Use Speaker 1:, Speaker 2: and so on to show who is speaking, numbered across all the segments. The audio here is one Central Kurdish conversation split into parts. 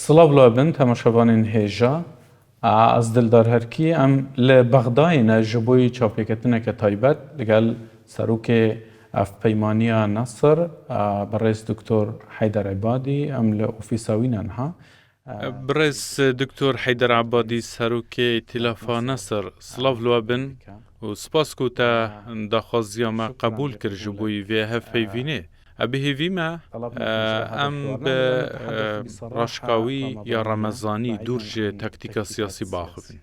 Speaker 1: سڵاو لە بن تەماشاڤانێن هێژا. ئەز دلدار هەرکی ئەم لە بەغدایێ نە ژ بۆی چاوپێکەتنەکە تایبەت لەگەل سەرۆکێ هەڤپەیمانیا نەسر بەڕێز دکتۆر حەیدەر عبادی ئەم لە ئۆفیسا وی نە نها.
Speaker 2: بەڕێز دکتۆر حەیدەر عبادی سەرۆکێ ئیتیلافا نەسر سڵاو لە بن و سپاس کو تە داخوازیا مە قەبوول کرد ژ بۆی ڤێ هەڤپەیڤینێ. ئە بە هێڤیمە ئەم بە ڕاشکاوی یا ڕەمەزانی دوور ژ تاکتیکا سیاسی باخڤن.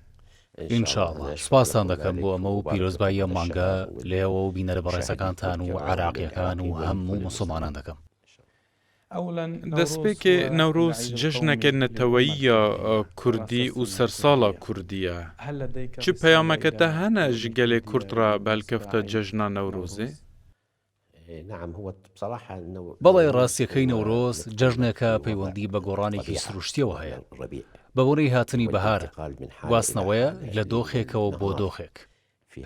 Speaker 3: ان شاء اللە سوپاستان دەکەم بۆ ئەمە و پیرۆزبایی ئەم مانگە لێوە و بینەرە بەڕێزەکانتان و عێراقیەکان و هەموو موسڵمانان دەکەم.
Speaker 2: دەسپێکێ نەورۆز جەژنەکە نەتەوەیی یا کوردی و سەرساڵا کوردیە. چ پەیامەکە تە هەنە ژ گەلێ کورد ڕە بە هەلکەفتا جەژنا نەورۆزێ؟
Speaker 3: بەڵێ ڕاستیەکەی نەورۆز جەژنێکە پەیوەندی بە گۆڕانێکی سروشتیەوە هەیە بە بۆنەی هاتنی بەهار گواستنەوەیە لە دۆخێکەوە بۆ دۆخێک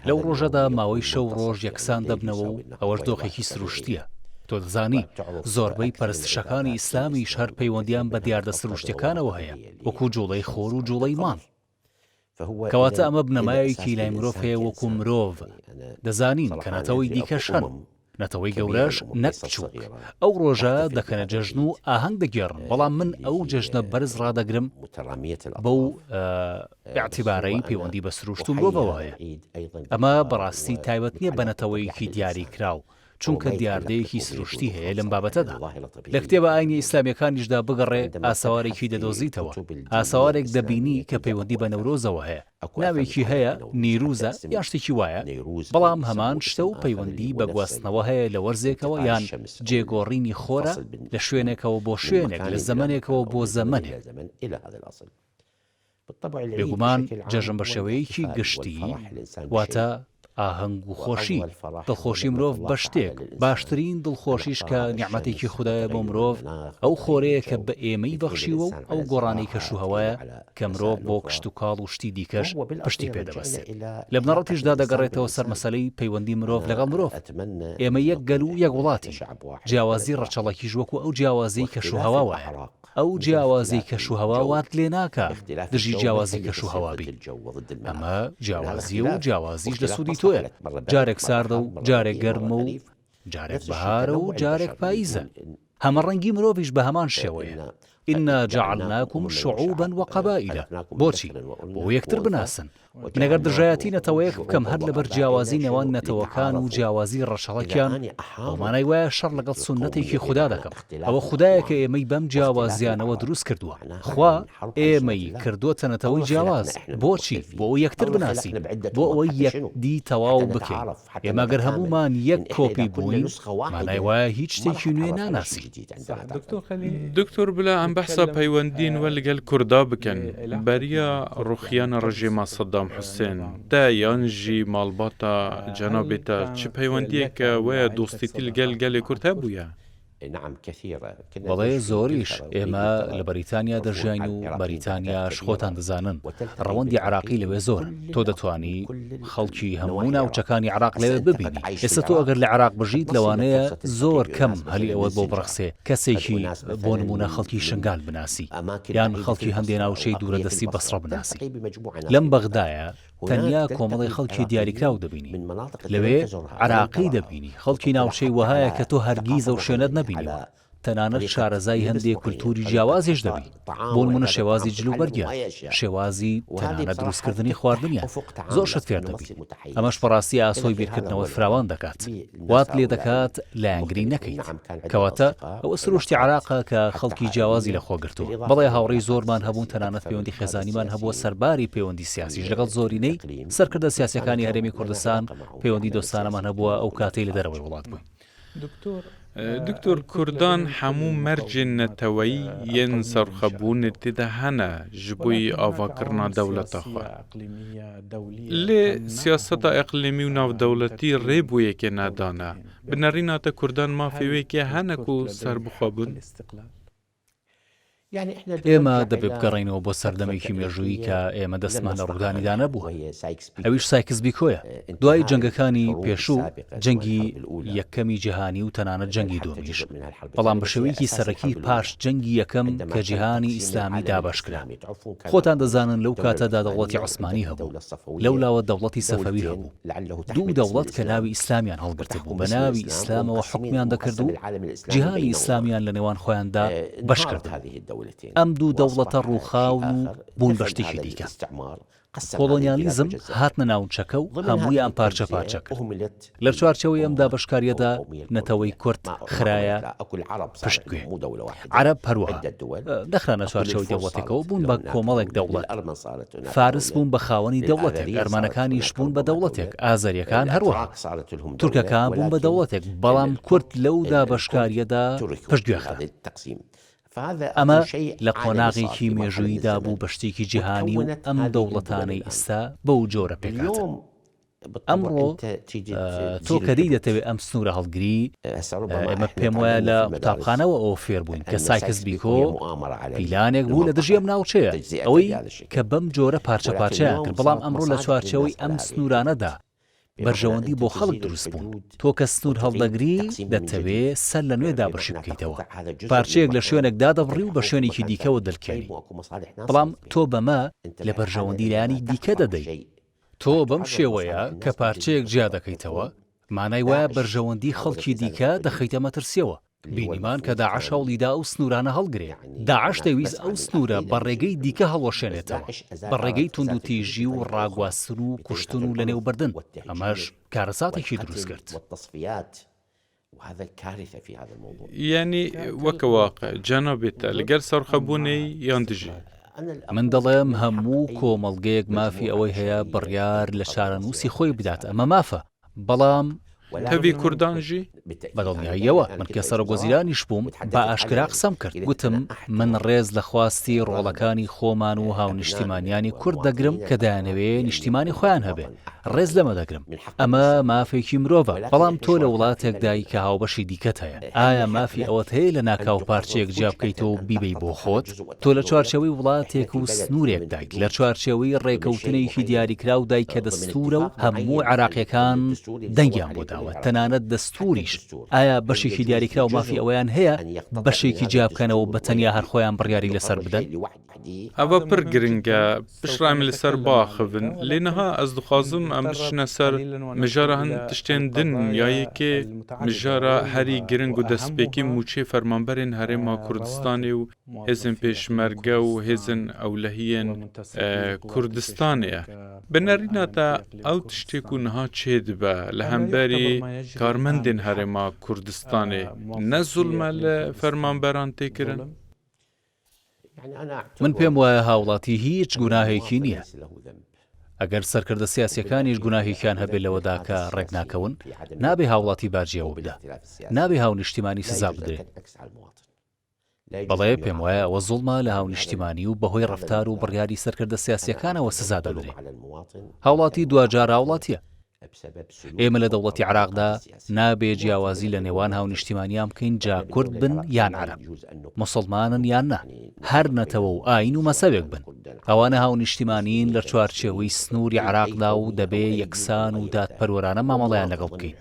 Speaker 3: لەو ڕۆژەدا ماوەی شەو ڕۆژ یەکسان دەبنەوە و ئەوەش دۆخێکی سروشتیە تۆ دەزانی زۆربەی پەرستشەکانی ئیسلامیش هەر پەیوەندیان بە دیاردە سروشتیەکانەوە هەیە وەکو جوڵەی خۆر و جوڵەی مانگ کەواتە ئەمە بنەمایەکی لای مرۆڤ هەیە وەکو مرۆڤ دەزانین کە نەتەوەی دیکەش هەن، نەتەوەی گەورەش نەک بچووک، ئەو ڕۆژە دەکەنە جەژن و ئاهەنگ دەگێڕن، بەڵام من ئەو جەژنە بەرز ڕادەگرم بەو ئیعتیبارەی پەیوەندی بە سروشت و مرۆڤەوە هەیە. ئەمە بەڕاستی تایبەت نییە بە نەتەوەیەکی دیاریکراو، چونکە دیاردەیەکی سروشتی هەیە لەم بابەتەدا. لە کتێبە ئاینیە ئیسلامیەکانیشدا بگەڕێ ئاسەوارێکی دەدۆزیتەوە، ئاسەوارێک دەبینی کە پەیوەندی بە نەورۆزەوە هەیە، ناوێکی هەیە نیروزە یان شتێکی وایە، بەڵام هەمان شتە و پەیوەندی بە گواستنەوە هەیە لە وەرزێکەوە یان جێگۆڕینی خۆرە لە شوێنێکەوە بۆ شوێنێک لە زەمەنێکەوە بۆ زەمەنێک. بێگومان جەژن بە شێوەیەکی گشتی واتە ئاهەنگ و خۆشی، دڵخۆشی مرۆڤ بە شتێک، باشترین دڵخۆشیش کە نیعمەتێکی خودایە بۆ مرۆڤ ئەو خۆرەیە کە بە ئێمەی بەخشیوە و ئەو گۆڕانی کەشوهەوایە کە مرۆڤ بۆ کشتوکاڵ و شتی دیکەش پشتی پێ دەبەستێت. لە بنەڕەتیشدا دەگەڕێتەوە سەر مەسەلەی پەیوەندی مرۆڤ لەگەڵ مرۆڤ. ئێمە یەک گەل و یەک وڵاتین. جیاوازی ڕەچەڵەکیش وەکو ئەو جیاوازیەی کەشوهەوا وایە. ئەو جیاوازی کەشوهەوا وات لێ ناکا دژی جیاوازی کەشوهەوا بی. ئەمە جیاوازییە و جیاوازیش لە سوودی تۆیە. جارێک ساردە و جارێک گەرمە و جارێک بەهارە و جارێک پاییزە. هەمەڕەنگی مرۆڤیش بە هەمان شێوەیە. انا جعلناکم شعوبا وقبائل بۆچی؟ بۆ یەکتر بناسن. من ئەگەر دژایەتی نەتەوەیەک بکەم هەر لەبەر جیاوازی نێوان نەتەوەکان و جیاوازی ڕەچەڵەکیان، ئەوە مانای وایە شەڕ لەگەڵ سوننەتێکی خودا دەکەم. ئەوە خودایە کە ئێمەی بەم جیاوازییانەوە دروست کردووە. خوا ئێمەی کردۆتە نەتەوەی جیاواز. بۆچی؟ بۆ ئەوەی یەکتر بناسین، بۆ ئەوەی یەکدی تەواو بکەین. ئێمە گەر هەموومان یەک کۆپی بووین، مانای وایە هیچ شتێکی نوێ ناناسین.
Speaker 2: دکتۆر بلا ئەم بەحسا پەیوەندین وە لگەل کوردا بکەن بەریا ڕوخیانە ڕژێما سەدام حوسێن تە یان ژی ماڵباتا جەنابێ تە چ پەیوەندیەکە وەیە دۆستیتی لگەل گەلێ کورد هەبوویە؟
Speaker 3: بەڵێ زۆریش، ئێمە لە بەریتانیا دەژیاین و بەریتانیاش خۆتان دەزانن ڕەوەندی عێراقی لەوێ زۆرن، تۆ دەتوانی خەڵکی هەموو ناوچەکانی عێراق لەوێ ببینی، ئێستا تۆ ئەگەر لە عێراق بژیت لەوانەیە زۆر کەم هەلی ئەوەت بۆ بڕەخسێ کەسێکی بۆ نموونە خەڵکی شنگال بناسی یان خەڵکی هەندێ ناوچەی دوورەدەستی بەسڕە بناسی. لەم بەغدایە تەنیا کۆمەڵی خەڵکی دیاریکراو دەبینی، لەوێ عێراقی دەبینی، خەڵکی ناوچەی وەهایە کە تۆ هەرگیز ئەو شوێنەت نەبینیوە، تەنانەت شارەزای هەندێ کولتووری جیاوازیش دەبی، بۆ نموونە شێوازی جلوبەرگیان، شێوازی تەنانەت دروستکردنی خواردنیان، زۆر شت فێر دەبی، ئەمەش بەڕاستی ئاسۆی بیرکردنەوەت فراوان دەکات، وات لێدەکات لایەنگری نەکەیت. کەواتە ئەوە سروشتی عێراقە کە خەڵکی جیاوازی لەخۆ گرتووە. بەڵێ هاوڕێی زۆرمان هەبوون تەنانەت پەیوەندی خێزانیمان هەبووە سەرباری پەیوەندی سیاسیش لەگەڵ زۆرینەی سەرکردە سیاسیەکانی هەرێمی کوردستان پەیوەندی دۆستانەمان هەبووە ئەو کاتەی لە دەرەوەی وڵات بووین.
Speaker 2: دکتۆر کوردان هەموو مەرجێن نەتەوەیی yên سەرخەبوونê têde hene ji bo avakirina dewleta xwe. Lê siyaseta îqlîmî û navdewletî rê bo yekê nedane. Bi nerîna te kurdan mafê wê kê hene ku serbixwe bûn?
Speaker 3: ئێمە دەبێ بگەڕێینەوە بۆ سەردەمێکی مێژوویی کە ئێمە دەستمان لە ڕوودانیدا نەبووە، ئەویش سایکس بیکۆیە. دوای جەنگەکانی پێشوو، جەنگی یەکەمی جیهانی و تەنانەت جەنگی دووەمیش، بەڵام بە شێوەیەکی سەرەکی پاش جەنگی یەکەم کە جیهانی ئیسلامی دابەشکرا. خۆتان دەزانن لەو کاتەدا دەوڵەتی عوسمانی هەبوو، لەولاوە دەوڵەتی سەفەوی هەبوو. دوو دەوڵەت کە ناوی ئیسلامیان هەڵگرتبوو، بە ناوی ئیسلامەوە حوکمیان دەکرد و جیهانی ئیسلامیان لە نێوان خۆیاندا بەش کردبوو. ئەم دوو دەوڵەتە ڕووخاون و بوون بە شتێکی دیکە. کۆڵۆنیالیزم هاتنە ناوچەکە و هەموویان پارچە پارچە کرد. لە چوارچێوەی ئەم دابەشکارییەدا نەتەوەی کورد خرایە پشت گوێ. عەرەب هەروەها نەخرانە چوارچێوەی دەوڵەتێکەوە، بوون بە کۆمەڵێک دەوڵەت. فارس بوون بە خاوەنی دەوڵەتێک، ئەرمەنەکانیش بوون بە دەوڵەتێک، ئازەرییەکان هەروەها. تورکەکان بوون بە دەوڵەتێک، بەڵام کورد لەو دابەشکارییەدا پشتگوێ خرا. ئەمە لە قۆناغێکی مێژووییدا بوو بە شتێکی جیهانی و ئەم دەوڵەتانەی ئیستا بەو جۆرە پێکهاتن. ئەمڕۆ تۆ کە دێی دەتەوێ ئەم سنوورە هەڵگری، ئێمە پێم وایە لە قوتابخانەوە ئەوە فێر بووین کە سایکس بیکۆ پیلانێک بوو لە دژی ئەم ناوچەیە، ئەوەی کە بەم جۆرە پارچە پارچەیان کرد، بەڵام ئەمڕۆ لە چوارچێوەی ئەم سنوورانەدا بەرژەوەندی بۆ خەڵک دروست بوون. تۆ کە سنوور هەڵدەگری دەتەوێ سەر لە نوێ دابەشی بکەیتەوە. پارچەیەک لە شوێنێک دادەبڕی و بە شوێنێکی دیکەوە دەلکێنی. بەڵام تۆ بەمە لە بەرژەوەندی لایەنی دیکە دەدەی. تۆ بەم شێوەیە کە پارچەیەک جیا دەکەیتەوە، مانای وایە بەرژەوەندی خەڵکی دیکە دەخەیتە مەترسییەوە. بینیمان کە داعش هەوڵیدا ئەو سنوورانە هەڵگرێ. داعش دەیویست ئەو سنوورە بە ڕێگەی دیکە هەڵوەشێنێتەوە، بە ڕێگەی توندوتیژی و ڕاگواستن و کوشتن و لەنێوبردن، ئەمەش کارەساتێکی دروست کرد.
Speaker 2: یانی وەکە واقع جەنابی تە لەگەل سەرخەبوونێی یان دژی؟
Speaker 3: من دەڵێم هەموو کۆمەڵگەیەک مافی ئەوەی هەیە بڕیار لە چارەنووسی خۆی بدات، ئەمە مافە، بەڵام.
Speaker 2: تەڤی کوردان ژی؟
Speaker 3: بەدڵنیاییەوە، من کە سەرۆکوەزیرانیش بووم بە ئاشکرا قسەم کرد، گوتم من ڕێز لە خواستی ڕۆڵەکانی خۆمان و هاونیشتیمانیانی کورد دەگرم کە دەیانەوێ نیشتیمانی خۆیان هەبێ، ڕێز لەمە دەگرم، ئەمە مافێکی مرۆڤە، بەڵام تۆ لە وڵاتێکدای کە هاوبەشی دیکەت هەیە، ئایا مافی ئەوەت هەیە لەناکاو پارچەیەک جیا بکەیتەوە و بیبەی بۆ خۆت؟ تۆ لە چوارچێوەی وڵاتێک و سنوورێکدایت، لە چوارچێوەی ڕێکەوتنێکی دیاریکراودای کە دەستوورە و هەموو عێراقییەکان دەنگیان بۆ داوە، تەنانەت دەستووریش، ئایا بەشێکی دیاریکراو مافی ئەوەیان هەیە بەشێکی جیا بکەنەوە و بە تەنیا هەر خۆیان بڕیاری لەسەر بدەن؟
Speaker 2: ئەڤە پڕ گرنگە پشت ڕا em li ser biaxivin lê niha ez dixwazim em biçine ser mijara hin tiştên din ya yekê mijara herî giring û destpêkî mûçeyê fermanberên Herêma Kurdistanê û hêzên Pêşmerge û hêzên ewlehiyên Kurdistanê ye. Bi nerîna te ew tiştê ku niha çêdibe li hemberî karmendên Herêma Kurdistanê ne zulme li fermanberan tê kirin?
Speaker 3: من پێم وایە هاوڵاتی هیچ گوناهێکی نییە. ئەگەر سەرکردە سیاسیەکانیش گوناهێکیان هەبێ لەوەدا کە ڕێک ناکەون، نابێ هاوڵاتی باجی ئەوە بدا. نابێ هاونیشتیمانی سزا بدرێ. بەڵێ پێم وایە ئەوە زوڵمە لە هاونیشتیمانی و بەهۆی ڕەفتار و بڕیاری سەرکردە سیاسیەکانەوە سزا دەدرێ. هاوڵاتی دواجار هاوڵاتیە. ئێمە لە دەوڵەتی عێراقدا نابێ جیاوازی لە نێوان هاونیشتیمانیان بکەین جا کورد بن یان عەرەب، موسڵمانن یان نا، هەر نەتەوە و ئایین و مەزهەبێک بن، ئەوانە هاونیشتیمانین لە چوارچێوەی سنووری عێراقدا و دەبێ یەکسان و دادپەروەرانە مامەڵەیان لەگەڵ بکەین.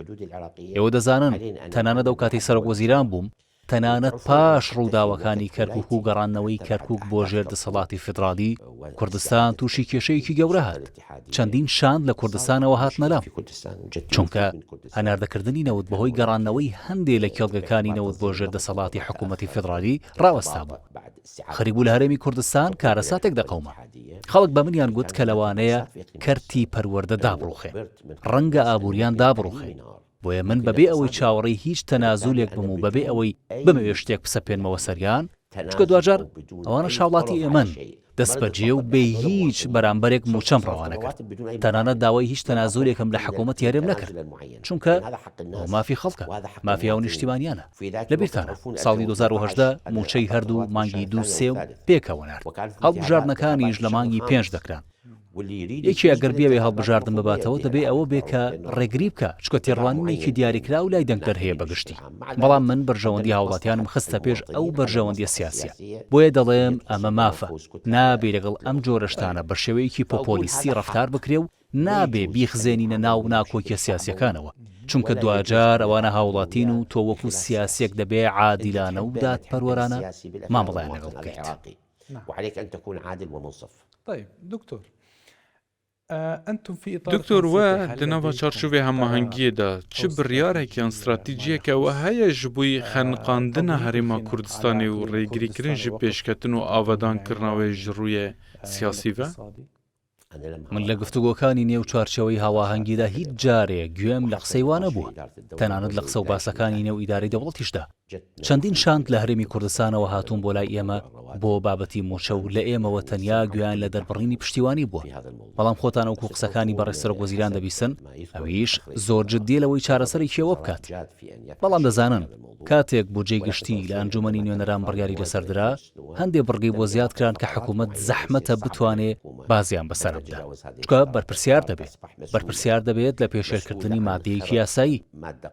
Speaker 3: ئێوە دەزانن تەنانەت ئەو کاتەی سەرۆکوەزیران بووم، تەنانەت پاش ڕووداوەکانی کەرکوک و گەڕاندنەوەی کەرکوک بۆ ژێر دەسەڵاتی فیدڕاڵی، کوردستان تووشی کێشەیەکی گەورە هات، چەندین شاند لە کوردستانەوە هاتنە لام، چونکە هەناردەکردنی نەوت بەهۆی گەڕاندنەوەی هەندێ لە کێڵگەکانی نەوت بۆ ژێر دەسەڵاتی حکوومەتی فیدڕالی ڕاوەستابوو. خەریک بوو لە هەرێمی کوردستان کارەساتێک دەقەوما. خەڵک بە منیان گوت کە لەوانەیە کەرتی پەروەردە دابڕووخێ، ڕەنگە ئابووریان دابڕووخێ. بۆیە من بەبێ ئەوەی چاوەڕێی هیچ تەنازولێک بم و بەبێ ئەوەی بمەوێ شتێک بسەپێنمەوە سەریان، چونکە دواجار ئەوانەش هاوڵاتی ئێمەن، دەستبەجێ و بێ هیچ بەرامبەرێک مووچەم ڕەوانە کرد، تەنانەت داوای هیچ تەنازولێکم لە حکوومەتی هەرێم نەکرد، چونکە ئەوە مافی خەڵکە، مافی هاونیشتیمانیانە. لەبیرتانە ساڵی 2018 مووچەی هەردوو مانگی دوو سێ و پێکەوە نارد، هەڵبژاردنەکانیش لە مانگی پێنج دەکران. یەکێ ئەگەر بیەوێ هەڵبژاردن بباتەوە دەبێ ئەوە بێ کە ڕێگری بکا، چونکە تێڕوانینێکی دیاریکراو لای دەنگدەر هەیە بە گشتی. بەڵام من بەرژەوەندی هاوڵاتیانم خستە پێش ئەو بەرژەوەندیە سیاسیە. بۆیە دەڵێم ئەمە مافە، نابێ لەگەڵ ئەم جۆرە شتانە بە شێوەیەکی پۆپۆلیستی ڕەفتار بکرێ و نابێ بیخزێنینە ناو ناکۆکیە سیاسیەکانەوە، چونکە دواجار ئەوانە هاوڵاتین و تۆ وەکو سیاسیەک دەبێ عادیلانە و دادپەروەرانە مامەڵەیان لەگەڵ بکەیت.
Speaker 2: دکتۆر وە di nava çarçovê hemahengiyê de çi biryarek yan stratejiyeke we heye ji bo xeniqandina Herêma Kurdistanê û rêgirîkirin ji pêşketin û avedankirina wê ji rûyê siyasî ve?
Speaker 3: من لە گفتوگۆکانی نێو چوارچێوەی هاواهەنگیدا هیچ جارێ گوێم لە قسەی وا نەبووە، تەنانەت لە قسە و باسەکانی نێو ئیدارەی دەوڵەتیشدا. چەندین شاند لە هەرێمی کوردستانەوە هاتوون بۆ لای ئێمە بۆ بابەتی مووچە و لە ئێمەوە تەنیا گوێیان لە دەربڕینی پشتیوانی بووە. بەڵام خۆتان وەکو قسەکانی بەڕێز سەرۆکوەزیران دەبیستن، ئەویش زۆر جددییە لەوەی چارەسەرێکی ئەوە بکات. بەڵام دەزانن کاتێک بودجەی گشتی لە ئەنجوومەنی نوێنەران بڕیاری لەسەر درا، هەندێ بڕگەی بۆ زیاد کران کە حکوومەت زەحمەتە بتوانێ بازیان بەسەرا بدا، چونکە بەرپرسیار دەبێ، بەرپرسیار دەبێت لە پێشێلکردنی مادەیەکی یاسایی.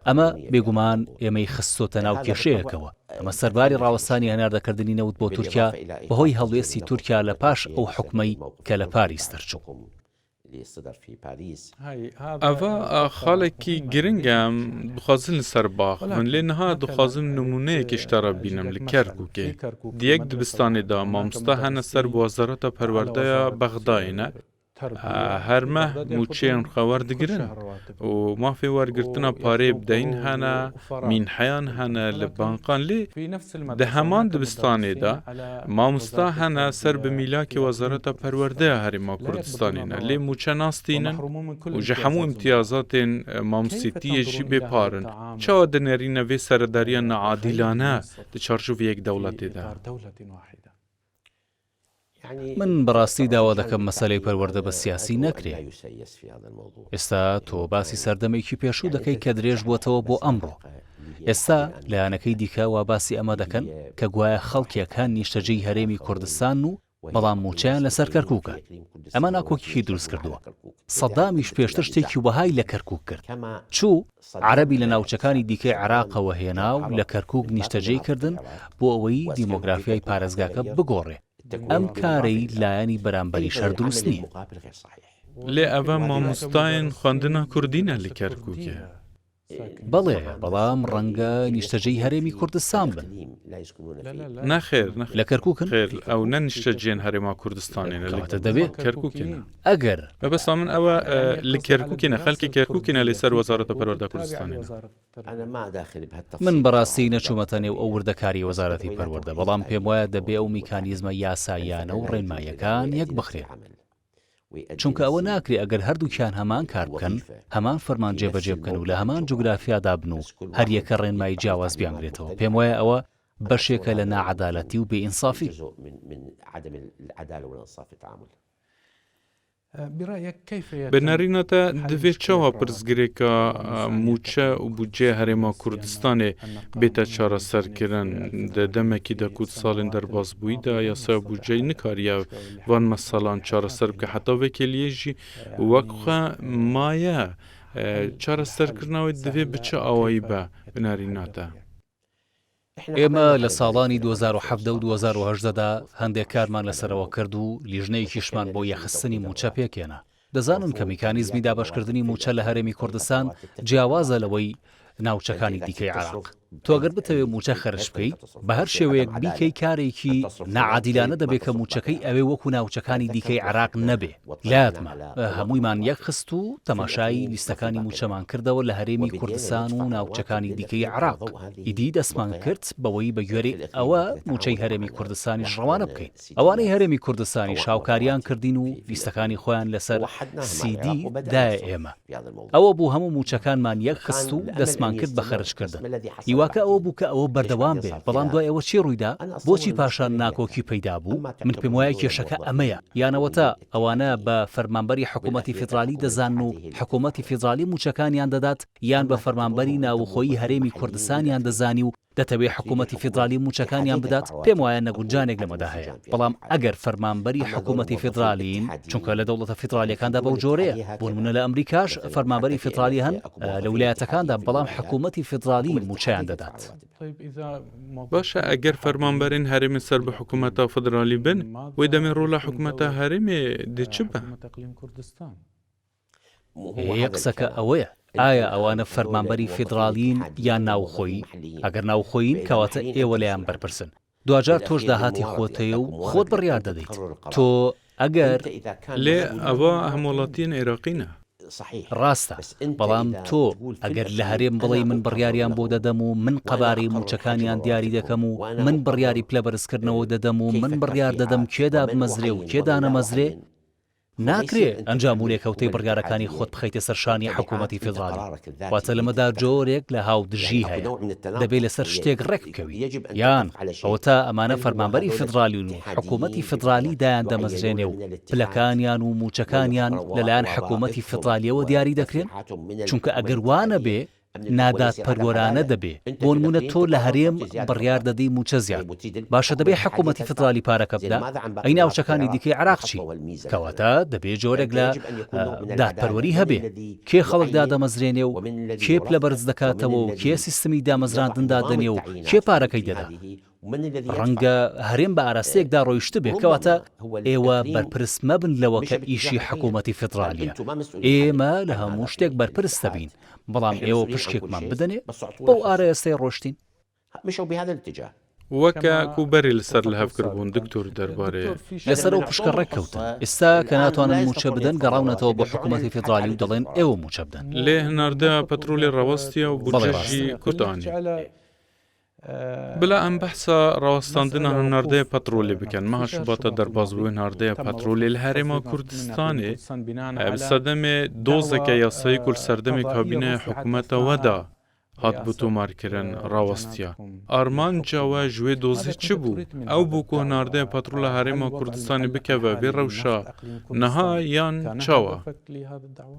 Speaker 3: ئەمە بێگومان ئێمەی خستۆتە ناو کێشەیەکەوە، ئەمە سەرباری ڕاوەستانی هەناردەکردنی نەوت بۆ تورکیا بەهۆی هەڵوێستی تورکیا لە پاش ئەو حوکمەی کە لە پاریس دەرچوو.
Speaker 2: ئەڤە خاڵێکی گرنگە دخوازن li ser biaxivin lê niha dixwazim nimûneyekê ji te re bînim li Kerkûkê. Di yek dibistanê de mamosta hene ser bi Wezareta Perwerdeya Bexdayê ne. Her meh mûçeyên xwe werdigirin û mafê wergirtina pareyê bi deyn hene, mînheyan hene li banqan lê di heman dibistanê de Mamosta hene ser bi mîlakê Wezareta Perwerdeya Herêma Kurdistanê ne lê mûçe nastînin û ji hemû îmtiyazatên mamostîtiyê jî bêpar in. Çawa dinêrîne vê seredariya neadîlane di çarçovê yek dewletê de?
Speaker 3: من بەڕاستی داوا دەکەم مەسەلەی پەروەردە بە سیاسی نەکرێ. ئێستا تۆ باسی سەردەمێکی پێشوو دەکەی کە درێژ بووەتەوە بۆ ئەمڕۆ. ئێستا لایەنەکەی دیکە وا باسی ئەمە دەکەن کە گوایە خەڵکێک هەن نیشتەجێی هەرێمی کوردستانن و بەڵام مووچەیان لەسەر کەرکووکە. ئەمە ناکۆکیی دروست کردووە. سەدامیش پێشتر شتێکی وەهای لە کەرکووک کرد. چوو عەرەبی لە ناوچەکانی دیکەی عێراقەوە هێنا و لە کەرکووک نیشتەجێی کردن بۆ ئەوەی دیمۆگرافیای پارێزگاکە بگۆڕێ. ئەم کارەی لایەنی بەرامبەریش هەر دروست نییە.
Speaker 2: لێ ئەڤە مامۆستایên خوێندنا کوردی ne li Kerkûkê.
Speaker 3: بەڵێ، بەڵام ڕەنگە نیشتەجێی هەرێمی کوردستان بن.
Speaker 2: نەخێر، نەخێر.
Speaker 3: لە کەرکووکن؟
Speaker 2: ئەو نە نیشتەجێن هەرێما کوردستانێ نە، لە
Speaker 3: کەواتە دەبێ.
Speaker 2: کەرکووکێ نە.
Speaker 3: ئەگەر.
Speaker 2: مەبەستا من ئەوە لە کەرکووکێ نە، خەلکی کەرکووکێ نە لێ سەر وەزارەتە پەروەردە کوردستانێ نە.
Speaker 3: من بەڕاستی نەچوومەتە نێو ئەو وردەکاریی وەزارەتی پەروەردە، بەڵام پێموایە دەبێ ئەو میکانیزمە یاساییانە و ڕێنماییەکان یەکبخرێن. چونکە ئەوە ناکرێ ئەگەر هەردووکیان هەمان کار بکەن، هەمان فەرمان جێبەجێ بکەن و لە هەمان جوگرافیادا بن و هەریەکە ڕێنمایی جیاواز بیانگرێتەوە، پێموایە ئەوە بەشێکە لە ناعەدالەتی و بێئینسافی.
Speaker 2: Bi nerîna te divê çawa pirsgirêka mûçe û bûdceya Herêma Kurdistanê bête çareserkirin? Di demekî de ku di salên derbasbûyî de yasaya bûdceyê nikariye van meselan çareser bike heta vê kêliyê jî wek xwe maye. Çareserkirina wê divê bi çi awayî be bi nerîna te?
Speaker 3: ئێمە لە ساڵانی 2017 و 2018 دا هەندێک کارمان لەسەرەوە کرد و لیژنەیەکیشمان بۆ یەکخستنی مووچە پێکهێنا. دەزانن کە میکانیزمی دابەشکردنی مووچە لە هەرێمی کوردستان جیاوازە لەوەی ناوچەکانی دیکەی عێراق. تۆ گەر بتەوێ مووچە خەرج بکەی بە هەر شێوەیەک بیکەی کارێکی ناعادیلانە دەبێ کە مووچەکەی ئەوێ وەکو ناوچەکانی دیکەی عێراق نەبێ. لایەتمان هەموویمان یەکخست و تەماشای لیستەکانی مووچەمان کردەوە لە هەرێمی کوردستان و ناوچەکانی دیکەی عێراق. ئیدی دەستمان کرد بەوەی بەگوێرەی ئەوە مووچەی هەرێمی کوردستانیش ڕەوانە بکەین. ئەوانەی هەرێمی کوردستانیش هاوکاریان کردین و لیستەکانی خۆیان لەسەر سیدی دایە ئێمە. ئەوە بوو هەموو مووچەکانمان یەکخست و دەستمان کرد بە خەرجکردن. هیواکە ئەوە بوو کە ئەوە بەردەوام بێ، بەڵام دوای ئەوە چی ڕوویدا؟ بۆچی پاشان ناکۆکی پەیدا بوو؟ من پێموایە کێشەکە ئەمەیە، یان ئەوەتا ئەوانە بە فەرمانبەری حکوومەتی فیدرالی دەزانن و حکوومەتی فیدرالی مووچەکانیان دەدات، یان بە فەرمانبەری ناوخۆیی هەرێمی کوردستانیان دەزانی و. دەتەوێ حکوومەتی فیدرالی مووچەکانیان بدات؟ پێم وایە نەگونجانێک لەمەدا هەیە. بەڵام ئەگەر فەرمانبەری حکوومەتی فیدرالین، چونکە لە دەوڵەتە فیدرالییەکاندا بەو جۆرەیە، بۆ نموونە لە ئەمریکاش فەرمانبەری فیدرالی هەن لە ویلایەتەکاندا، بەڵام حکوومەتی فیدرالی مووچەیان دەدات.
Speaker 2: باشە ئەگەر فەرمانبەرێن هەرێمê سەر بە حکوومەتا فیدرالی بن، وێ دەمێ ڕۆلا حکوومەتا هەرێمێ دێ چ بە؟
Speaker 3: ئێ قسەکە ئەوەیە ئایا ئەوانە فەرمانبەری فیدڕاڵین یان ناوخۆیی؟ ئەگەر ناوخۆیین کەواتە ئێوە لێیان بەرپرسن. دواجار تۆش داهاتی خۆت هەیە و خۆت بڕیار دەدەیت. تۆ ئەگەر.
Speaker 2: لێ ئەوە هەموڵاتیەن عێراقینە.
Speaker 3: ڕاستە، بەڵام تۆ ئەگەر لە هەرێم بڵێی من بڕیاریان بۆ دەدەم و من قەبارەی مووچەکانیان دیاری دەکەم و من بڕیاری پلەبەرزکردنەوە دەدەم و من بڕیار دەدەم کێ دابمەزرێ و کێ دانەمەزرێ، ناکرێ ئەنجام و لێکەوتەی بڕیارەکانی خۆت بخەیتە سەر شانی حکوومەتی فیدڕاڵی. واتە لەمەدا جۆرێک لە هاودژی هەیە. دەبێ لەسەر شتێک ڕێک بکەوین. یان ئەوەتا ئەمانە فەرمانبەری فیدڕالین و حکوومەتی فیدڕالی دایاندەمەزرێنێ و پلەکانیان و مووچەکانیان لەلایەن حکوومەتی فیدڕالییەوە دیاری دەکرێن؟ چونکە ئەگەر وا نەبێ نادادپەروەرانە دەبێ، بۆنموونە تۆ لە هەرێم بڕیار دەدەی مووچە زیاد باشە دەبێ حکوومەتی فیدرالی پارەکە بدا، ئەی ناوچەکانی دیکەی عێراق چی؟ کەواتە دەبێ جۆرێک لە دادپەروەری هەبێ، کێ خەڵک دادەمەزرێنێ و کێ پلە بەرز دەکاتەوە و کێ سیستمی دامەزراندن دادەنێ و کێ پارەکەی دەدا؟ ڕەنگە هەرێم بە ئاراستەیەکدا ڕۆیشتبێ، کەواتە ئێوە بەرپرس مەبن لەوە کە ئیشی حکوومەتی فیدرالییە، ئێمە لە هەموو شتێک بەرپرس دەبین، بەڵام ئێوە پشکێکمان بدەنێ، بەو ئاراستەیە ڕۆشتین.
Speaker 2: وەکە کو بەرێ لەسەر لەهەڤ کربوون دکتۆر دەربارەێ.
Speaker 3: لەسەر ئەو پشکە ڕێککەوتن، ئێستا کە ناتوانن مووچە بدەن گەڕاونەتەوە بۆ حکوومەتی فیدرالی و دەڵێن ئێوە مووچە بدەن.
Speaker 2: لێ هەناردە پەترۆلێ ڕاوەستیا و
Speaker 3: بەڵێ
Speaker 2: بودجەش ژی
Speaker 3: ڕاستە.
Speaker 2: کورت ئانی. بلا ئەم بەحسا ڕاوەستاندنا هەناردەیە پەتڕۆلێ بکەن. مەها شوباتە دەربازبووین هاردەیە پەتڕۆلێ لە هەرێما کوردستانێ بە سەدەمێ دۆزەکە یاسایی کو لە سەردەمێ کابینەیە حکوومەتە وەدا هاتبوو تۆمارکردن ڕاوەستیا. ئارمانجا وە ژ وێ دۆزێ چ بوو؟ ئەو بوو کو هەناردەیە پەتڕۆلە هەرێما کوردستانێ بکەڤە ڤێ ڕەوشا نها یان چاوا؟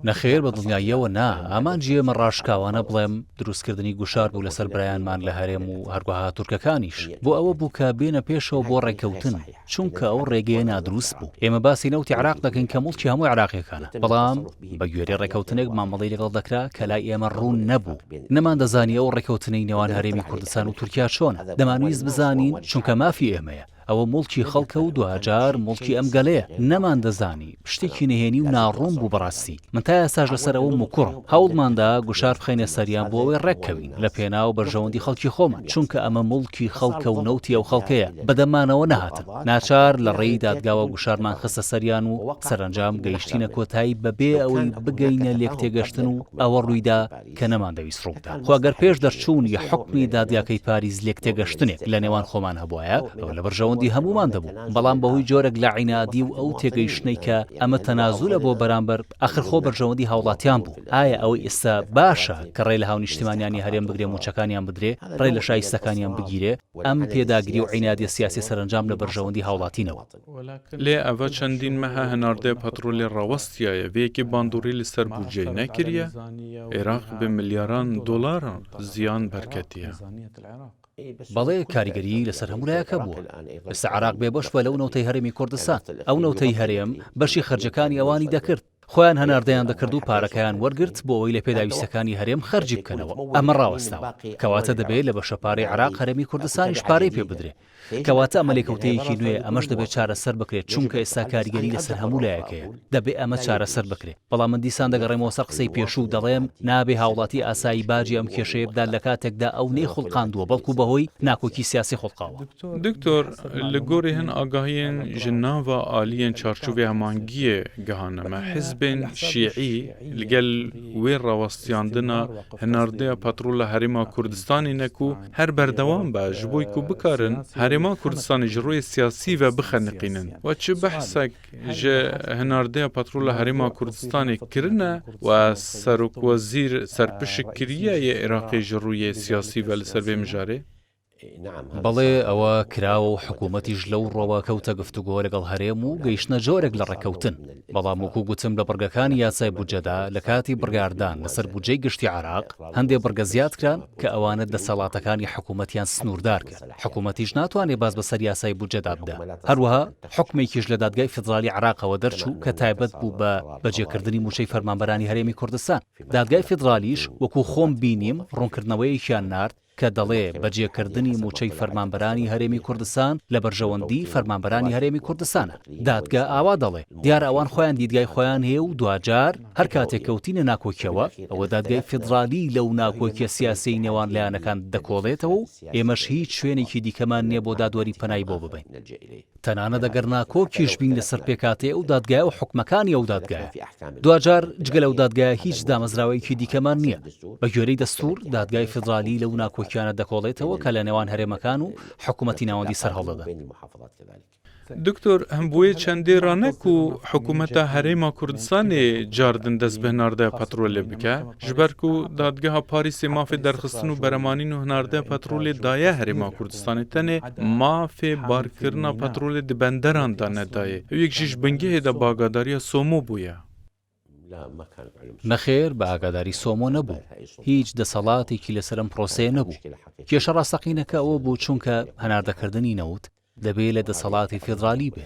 Speaker 3: نەخێر بە دڵنیاییەوە نا، ئامانجی ئێمە ڕاشکاوانە بڵێم دروستکردنی گوشار بوو لەسەر برایانمان لە هەرێم و هەروەها تورکەکانیش بۆ ئەوە بوو کە بێنە پێشەوە بۆ ڕێککەوتن، چونکە ئەو ڕێگەیە نادروست بوو. ئێمە باسی نەوتی عێراق دەکەین کە موڵکی هەموو عێراقییەکانە، بەڵام بە گوێرەی ڕێککەوتنێک مامەڵەی لەگەڵ دەکرا کە لای ئێمە ڕوون نەبوو. نەماندەزانی ئەو ڕێککەوتنەی نێوان هەرێمی کوردستان و تورکیا چۆنە، دەمانویست بزانین چونکە مافی ئێمەیە. ئەوە موڵکی خەڵکە و دواجار موڵکی ئەم گەلەیە. نەماندەزانی. شتێکی نهێنی و ناڕوون بوو بەڕاستی. من تا ئێستاش لەسەر ئەوە مکوڕم. هەوڵماندا گوشار بخەینە سەریان بۆ ئەوەی ڕێککەوین لە پێناو بەرژەوەندی خەڵکی خۆمان، چونکە ئەمە موڵکی خەڵکە و نەوتی ئەو خەڵکەیە. بەدەممانەوە نەهاتن. ناچار لە ڕێی دادگاوە گوشارمان خستە سەریان و سەرەنجام گەیشتینە کۆتایی بەبێ ئەوەی بگەینە لێکتێگەشتن و ئەوە ڕوویدا کە نەماندەویست ڕووبدات. خۆ ئەگەر پێش دەرچوونی حوکمی دادگاکەی پاریس لێکتێگەشتنێک لە نێوان خۆمان هەبوایە، ئەوە لە بەرژەوەندی هەموومان دەبوو. بەڵام بەهۆی جۆرێک لە عینادی و ئەو تێگەیشتنەی کە ئەمە تەنازولە بۆ بەرامبەر، ئاخر خۆ بەرژەوەندی هاوڵاتیان بوو. ئایا ئەوەی ئێستا باشە کە ڕێ لە هاونیشتیمانیانی هەرێم بگرێ مووچەکانیان بدرێ، ڕێ لە شایستەکانیان بگیرێ، ئەم پێداگری و عینادیە سیاسیە سەرەنجام لە بەرژەوەندی هاوڵاتی نەبوو.
Speaker 2: لێ ئەڤە چەندین مەهە هەناردەێ پەتڕۆلێ ڕاوەستیایە ڤێ یەکێ باندوڕی لە سەر بودجەی نەکریە، عێراق بە ملیاران دۆلاران زیان بەرکەتیە.
Speaker 3: بەڵێ کاریگەریی لەسەر هەموو لایەک هەبووە. ئێستا عێراق بێبەش بووە لەو نەوتەی هەرێمی کوردستان. ئەو نەوتەی هەرێم بەشی خەرجەکانی ئەوانی دەکرد. خۆیان هەناردەیان دەکرد و پارەکەیان وەرگرت بۆ ئەوەی لە پێداویستیەکانی هەرێم خەرجی بکەنەوە، ئەمە ڕاوەستاوە، کەواتە دەبێ لە بەشە پارەی عێراق هەرێمی کوردستانیش پارەی پێ بدرێ، کەواتە ئەمە لێکەوتەیەکی نوێیە، ئەمەش دەبێ چارەسەر بکرێت، چونکە ئێستا کاریگەری لەسەر هەموو لایەک هەیە، دەبێ ئەمە چارەسەر بکرێ، بەڵام من دیسان دەگەڕێمەوە سەر قسەی پێشوو و دەڵێم نابێ هاوڵاتی ئاسایی باجی ئەم کێشەیە بدات لە کاتێکدا ئەو نەیخوڵقاندووە بەڵکو بەهۆی ناکۆکی سیاسی خوڵقاوە.
Speaker 2: دکتۆر، لە گۆری هن ئاگاهیێن ژ ناڤا ئالیێن چارچوڤێ هەماهەنگیێ گهانە مە، حزبێن شیعی لگەل وێ ڕاوەستیاندنا هناردەیا پەتڕۆل لە هەرێما کوردستانێ نە کو هەر بەردەوام بە ژ بۆی کو بکارن هەرێما کوردستانێ ژ ڕوێ سیاسی ڤە بخەنقینن و چ بەحسەک ژ هناردەیا پەتڕۆل لە هەرێما کوردستانێ کرنە و سەرۆکوەزیر سەرپشک کریە یێ عێراقێ ژ ڕویێ سیاسی ڤە لە سەر ڤێ مژارێ؟
Speaker 3: بەڵێ ئەوە کراوە و حکوومەتیش لەو ڕووەوە کەوتە گفتوگۆ لەگەڵ هەرێم و گەیشتنە جۆرێک لە ڕێککەوتن، بەڵام وەکو گوتم لە بڕگەکانی یاسای بودجەدا لە کاتی بڕیاردان لەسەر بودجەی گشتی عێراق هەندێ بڕگە زیاد کران کە ئەوانە دەسەڵاتەکانی حکوومەتیان سنووردار کرد، حکوومەتیش ناتوانێ باز بەسەر یاسای بودجەدا بدا. هەروەها حوکمێکیش لە دادگای فیدراڵی عێراقەوە دەرچوو کە تایبەت بوو بە بەجێکردنی مووچەی فەرمانبەرانی هەرێمی کوردستان. دادگای فیدرالیش وەکو خۆم بینیم ڕوونکردنەوەیەکیان نارد کە دەڵێ بەجێکردنی مووچەی فەرمانبەرانی هەرێمی کوردستان لە بەرژەوەندی فەرمانبەرانی هەرێمی کوردستانە. دادگا ئاوا دەڵێ. دیارە ئەوان خۆیان دیدگای خۆیان هەیە و دواجار هەر کاتێک کەوتینە ناکۆکیەوە، ئەوە دادگای فیدرالی لەو ناکۆکیە سیاسیەی نێوان لایەنەکان دەکۆڵێتەوە و ئێمەش هیچ شوێنێکی دیکەمان نیە بۆ دادوەری پەنای بۆ ببەین. تەنانەت ئەگەر ناکۆکیش بین لەسەر پێکهاتەی ئەو دادگایە و حوکمەکانی ئەو دادگایە. دواجار جگە لەو دادگایە هیچ دامەزراوەیەکی دیکەمان نییە. بە گوێرەی دەستوور، دادگای فیدرالی لەو ناکۆکیانە دەکۆڵێتەوە کە لە نێوان هەرێمەکان و حکومەتی ناوەندی سەرهەڵدەدەن.
Speaker 2: دکتۆر هەم بویە چەندێ را نە کو حکومەتا هەرێما کوردستانێ جاردن دەست بە هناردەیا پەترۆلێ بکە، ji ber ku dadgeha Parîsê mafê derxistin û beremanîn û hinardeya petrolê daye herêma Kurdistanê tenê mafê barkirina petrolê di benderan de nedayê. Ew yek jî ji bingehê de bi agadariya Somo bûye.
Speaker 3: نەخێر بە ئاگاداری سۆمۆ نەبوو، هیچ دەسەڵاتێکی لەسەر ئەم پرۆسەیە نەبوو. کێشە ڕاستەقینەکە ئەوە بوو چونکە هەناردەکردنی نەوت دەبێ لە دەسەڵاتی فیدرالی بێ.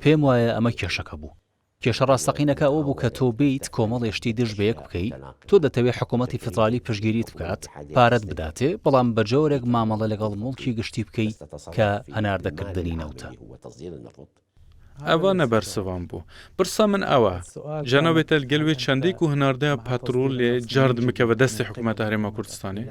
Speaker 3: پێم وایە ئەمە کێشەکە بوو. کێشە ڕاستەقینەکە ئەوە بوو کە تۆ بێیت کۆمەڵێ شتی دژ بەیەک بکەی، تۆ دەتەوێ حکوومەتی فیدرالی پشتگیریت بکات، پارەت بداتێ، بەڵام بە جۆرێک مامەڵە لەگەڵ موڵکی گشتی بکەی کە هەناردەکردنی نەوتە.
Speaker 2: ئەڤە نە بەرسڤان بوو. پرسا من ئەوە، جەنابێ تە لگەل وێ چەندەی کو هناردەیا پەترۆلێ جارد مکەڤە دەستێ حکوومەتا هەرێما کوردستانێ؟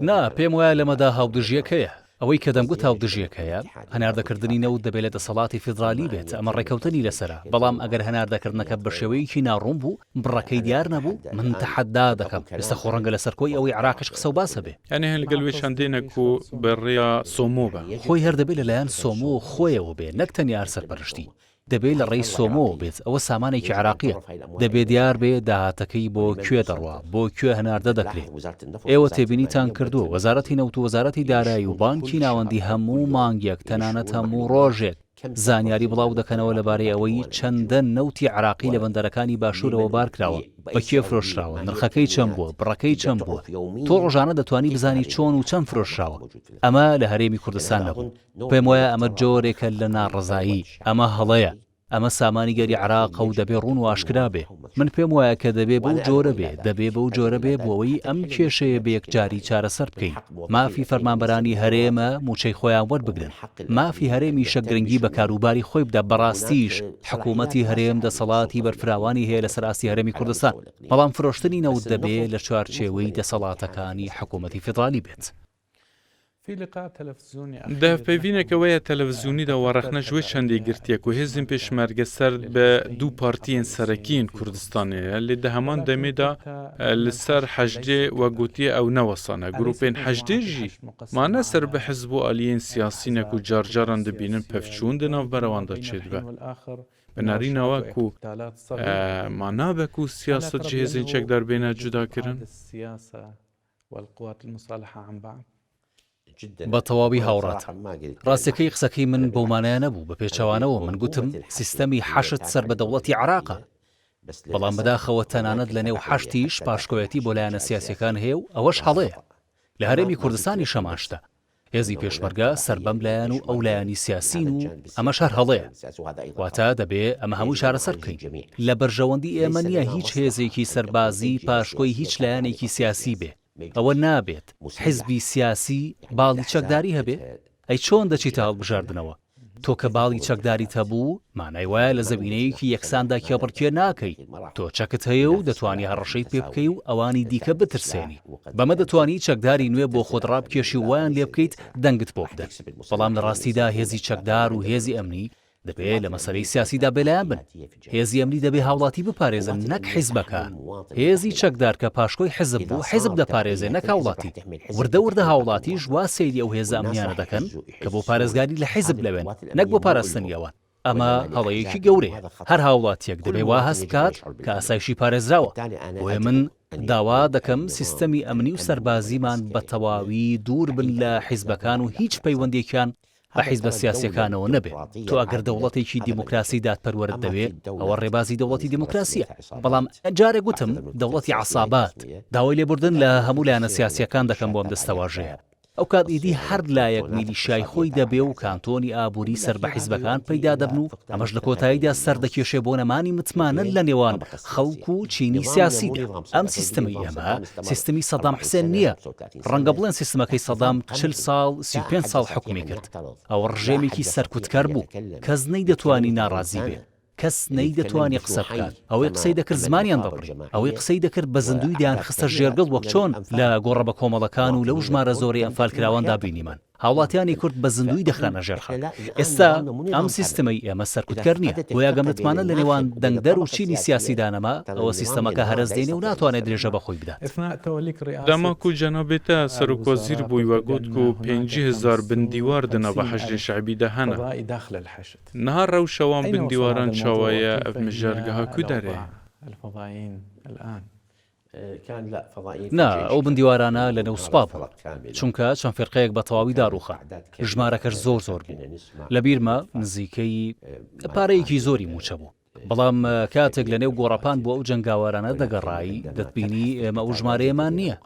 Speaker 3: نا، پێم وایە لەمەدا هاودژییەک هەیە. ئەوەی کە دەمگوت هاودژییەک هەیە، هەناردەکردنی نەوت دەبێ لە دەسەڵاتی فیدرالی بێت، ئەمە ڕێککەوتنی لەسەرە، بەڵام ئەگەر هەناردەکردنەکە بە شێوەیەکی ناڕوون بوو، بڕەکەی دیار نەبوو، من تەحەدا دەکەم، ئێستا خۆ ڕەنگە لەسەر کۆی ئەوەی عێراقیش قسە و باس هەبێ.
Speaker 2: یانی هەن لەگەل وێ چەندێنە کو بە ڕێیا سۆمۆ بە.
Speaker 3: خۆی هەر دەبێ لەلایەن سۆمۆ خۆیەوە بێ نەک تەنیا هەر سەرپەرشتی. دەبێ لە ڕێی سۆمۆوە بێت، ئەوە سامانێکی عێراقییە، دەبێ دیار بێ داهاتەکەی بۆ کوێ دەڕوا، بۆ کوێ هەناردە دەکرێ. ئێوە تێبینیتان کردووە وەزارەتی نەوت و وەزارەتی دارایی و بانکی ناوەندی هەموو مانگێک تەنانەت هەموو ڕۆژێک زانیاری بڵاو دەکەنەوە لەبارەی ئەوەی چەندە نەوتی عێراقی لە بەندەرەکانی باشوورەوە بارکراوە، بە کێ فرۆشراوە، نرخەکەی چەند بووە، بڕەکەی چەند بووە. تۆ ڕۆژانە دەتوانی بزانی چۆن و چەند فرۆشراوە. ئەمە لە هەرێمی کوردستان نەبوو. پێم وایە ئەمە جۆرێکە لە ناڕەزایی، ئەمە هەڵەیە، ئەمە سامانی گەلی عێراقە و دەبێ ڕوون و ئاشکرا بێ. من پێم وایە کە دەبێ بەو جۆرە بێ، دەبێ بەو جۆرە بێ بۆ ئەوەی ئەم کێشەیە بە یەکجاری چارەسەر بکەین. مافی فەرمانبەرانی هەرێمە مووچەی خۆیان وەربگرن. مافی هەرێمیشە گرنگی بە کاروباری خۆی بدا، بەڕاستیش حکوومەتی هەرێم دەسەڵاتی بەرفراوانی هەیە لەسەر ئاستی هەرێمی کوردستان، بەڵام فرۆشتنی نەوت دەبێ لە چوارچێوەی دەسەڵاتەکانی حکوومەتی فیدرالی بێت.
Speaker 2: دە هەڤپەیڤینێکە وەیە تەلەڤزیونیدا وە ڕەخنە ژ وێ چەندێ گرتیە کو هێزên پێشمەرگە سەر بە دوو پارتیێن سەرەکیێن کوردستانێ لێ دە هەمان دەمێدا li ser heşdê we gotiye ew ne wisa ne. Grûpên heşdê jî ma ne ser bi hizb û aliyên siyasî ne ku carcaran dibînin pevçûn di navbera wan de çêdibe. Bi nerîna we ku ma nabe ku siyaset ji hêzên çekdar bêne cudakirin?
Speaker 3: بە تەواوی هاوڕاتم. ڕاستیەکەی قسەکەی من بەو مانایە نەبوو، بە پێچەوانەوە من گوتم سیستەمی حەشد سەر بە دەوڵەتی عێراقە، بەڵام بەداخەوە تەنانەت لە نێو حەشدیش پاشکۆیەتی بۆ لایەنە سیاسیەکان هەیە و ئەوەش هەڵەیە. لە هەرێمی کوردستانیش هەمان شتە. هێزی پێشمەرگە سەر بەم لایەن و ئەو لایەنی سیاسین و ئەمەش هەر هەڵەیە. واتە دەبێ ئەمە هەمووی چارەسەر بکەین. لە بەرژەوەندی ئێمە نییە هیچ هێزێکی سەربازی پاشکۆی هیچ لایەنێکی سیاسی بێ. ئەوە نابێت حیزبی سیاسی باڵی چەکداری هەبێ؟ ئەی چۆن دەچیتە هەڵبژاردنەوە؟ تۆ کە باڵی چەکداریت هەبوو، مانای وایە لە زەمینەیەکی یەکساندا کێبڕکێ ناکەی، تۆ چەکت هەیە و دەتوانی هەڕەشەی پێ بکەی و ئەوانی دیکە بترسێنی. بەمە دەتوانی چەکداری نوێ بۆ خۆت ڕابکێشی و وایان لێ بکەیت دەنگت بۆ بدەن. بەڵام لە ڕاستیدا هێزی چەکدار و هێزی ئەمنی دەبێ لە مەسەلەی سیاسیدا بێلایەن بن. هێزی ئەمنی دەبێ هاوڵاتی بپارێزن نەک حیزبەکان. هێزی چەکدار کە پاشکۆی حیزب بوو حیزب دەپارێزێ نەک هاوڵاتی. وردە وردە هاوڵاتیش وا سەیری ئەو هێزە ئەمنیانە دەکەن کە بۆ پارێزگاری لە حیزب لەوێن نەک بۆ پاراستنی ئەوان. ئەمە هەڵەیەکی گەورەیە. هەر هاوڵاتیەک دەبێ وا هەست بکات کە ئاسایشی پارێزراوە. بۆیە من. داوا دەکەم سیستەمی ئەمنی و سەربازیمان بە تەواوی دوور بن لە حیزبەکان و هیچ پەیوەندییەکیان بە حیزبە سیاسییەکانەوە نەبێ. تۆ ئەگەر دەوڵەتێکی دیموکراسی دادپەروەرت دەوێ، ئەوە ڕێبازی دەوڵەتی دیموکراسییە. بەڵام جارێک وتم دەوڵەتی عەسابات. داوای لێبوردن لە هەموو لایەنە سیاسییەکان دەکەم بۆ ئەم دەستەواژەیە. ئەوکات ئیدی هەر لایەک میلیشیای خۆی دەبێ و کانتۆنی ئابووری سەر بە حیزبەکان پەیدا دەبن و ئەمەش لە کۆتاییدا سەردەکێشێ بۆ نەمانی متمانە لە نێوان خەڵک و چینی سیاسیدا. ئەم سیستمەی ئێمە سیستمی سەدام حسێن نییە. ڕەنگە بڵێن سیستمەکەی سەدام 40 ساڵ 35 ساڵ حوکمی کرد. ئەوە ڕژێمێکی سەرکوتکەر بوو. کەس نەیدەتوانی ناڕازی بێ. کەس نەیدەتوانی قسە بکات، ئەوەی قسەی دەکرد زمانیان دەبڕی، ئەوەی قسەی دەکرد بە زیندووی دەیانخستە ژێر گڵ وەک چۆن لە گۆڕە بەکۆمەڵەکان و لەو ژمارە زۆرەی ئەنفالکراواندا بینیمان هاوڵاتیانی کورد بە زیندووی دەخرانە ژێر خاک. ئێستا ئەم سیستمەی ئێمە سەرکوتکەر نییە، بۆیە گەر متمانە لە نێوان دەنگدەر و چینی سیاسیدا نەما، ئەوە سیستەمەکە هەرەس دێنێ و ناتوانێت درێژە بە خۆی بدات.
Speaker 2: دەما کو جەنابێ تە سەرۆکوەزیر بووی وە گوت کو 5000 بندیوار دە ناڤە حەشدێ شەعبی دە هەنە. نها رەوشە وان بندیواران چاوایە ئەڤ مژار گەها کو دەرێ؟
Speaker 3: نا، ئەو بندیوارانە لە نێو سوپا بوون، چونکە چەند فیرقەیەک بە تەواوی داڕووخان، ژمارەکەش زۆر زۆر بوو، لە بیرمە نزیکەی پارەیەکی زۆری مووچە بوو. بەڵام کاتێک لە نێو گۆڕەپان بۆ ئەو جەنگاوەرانە دەگەڕای، دەتبینی ئێمە ئەو ژمارەیەمان نییە.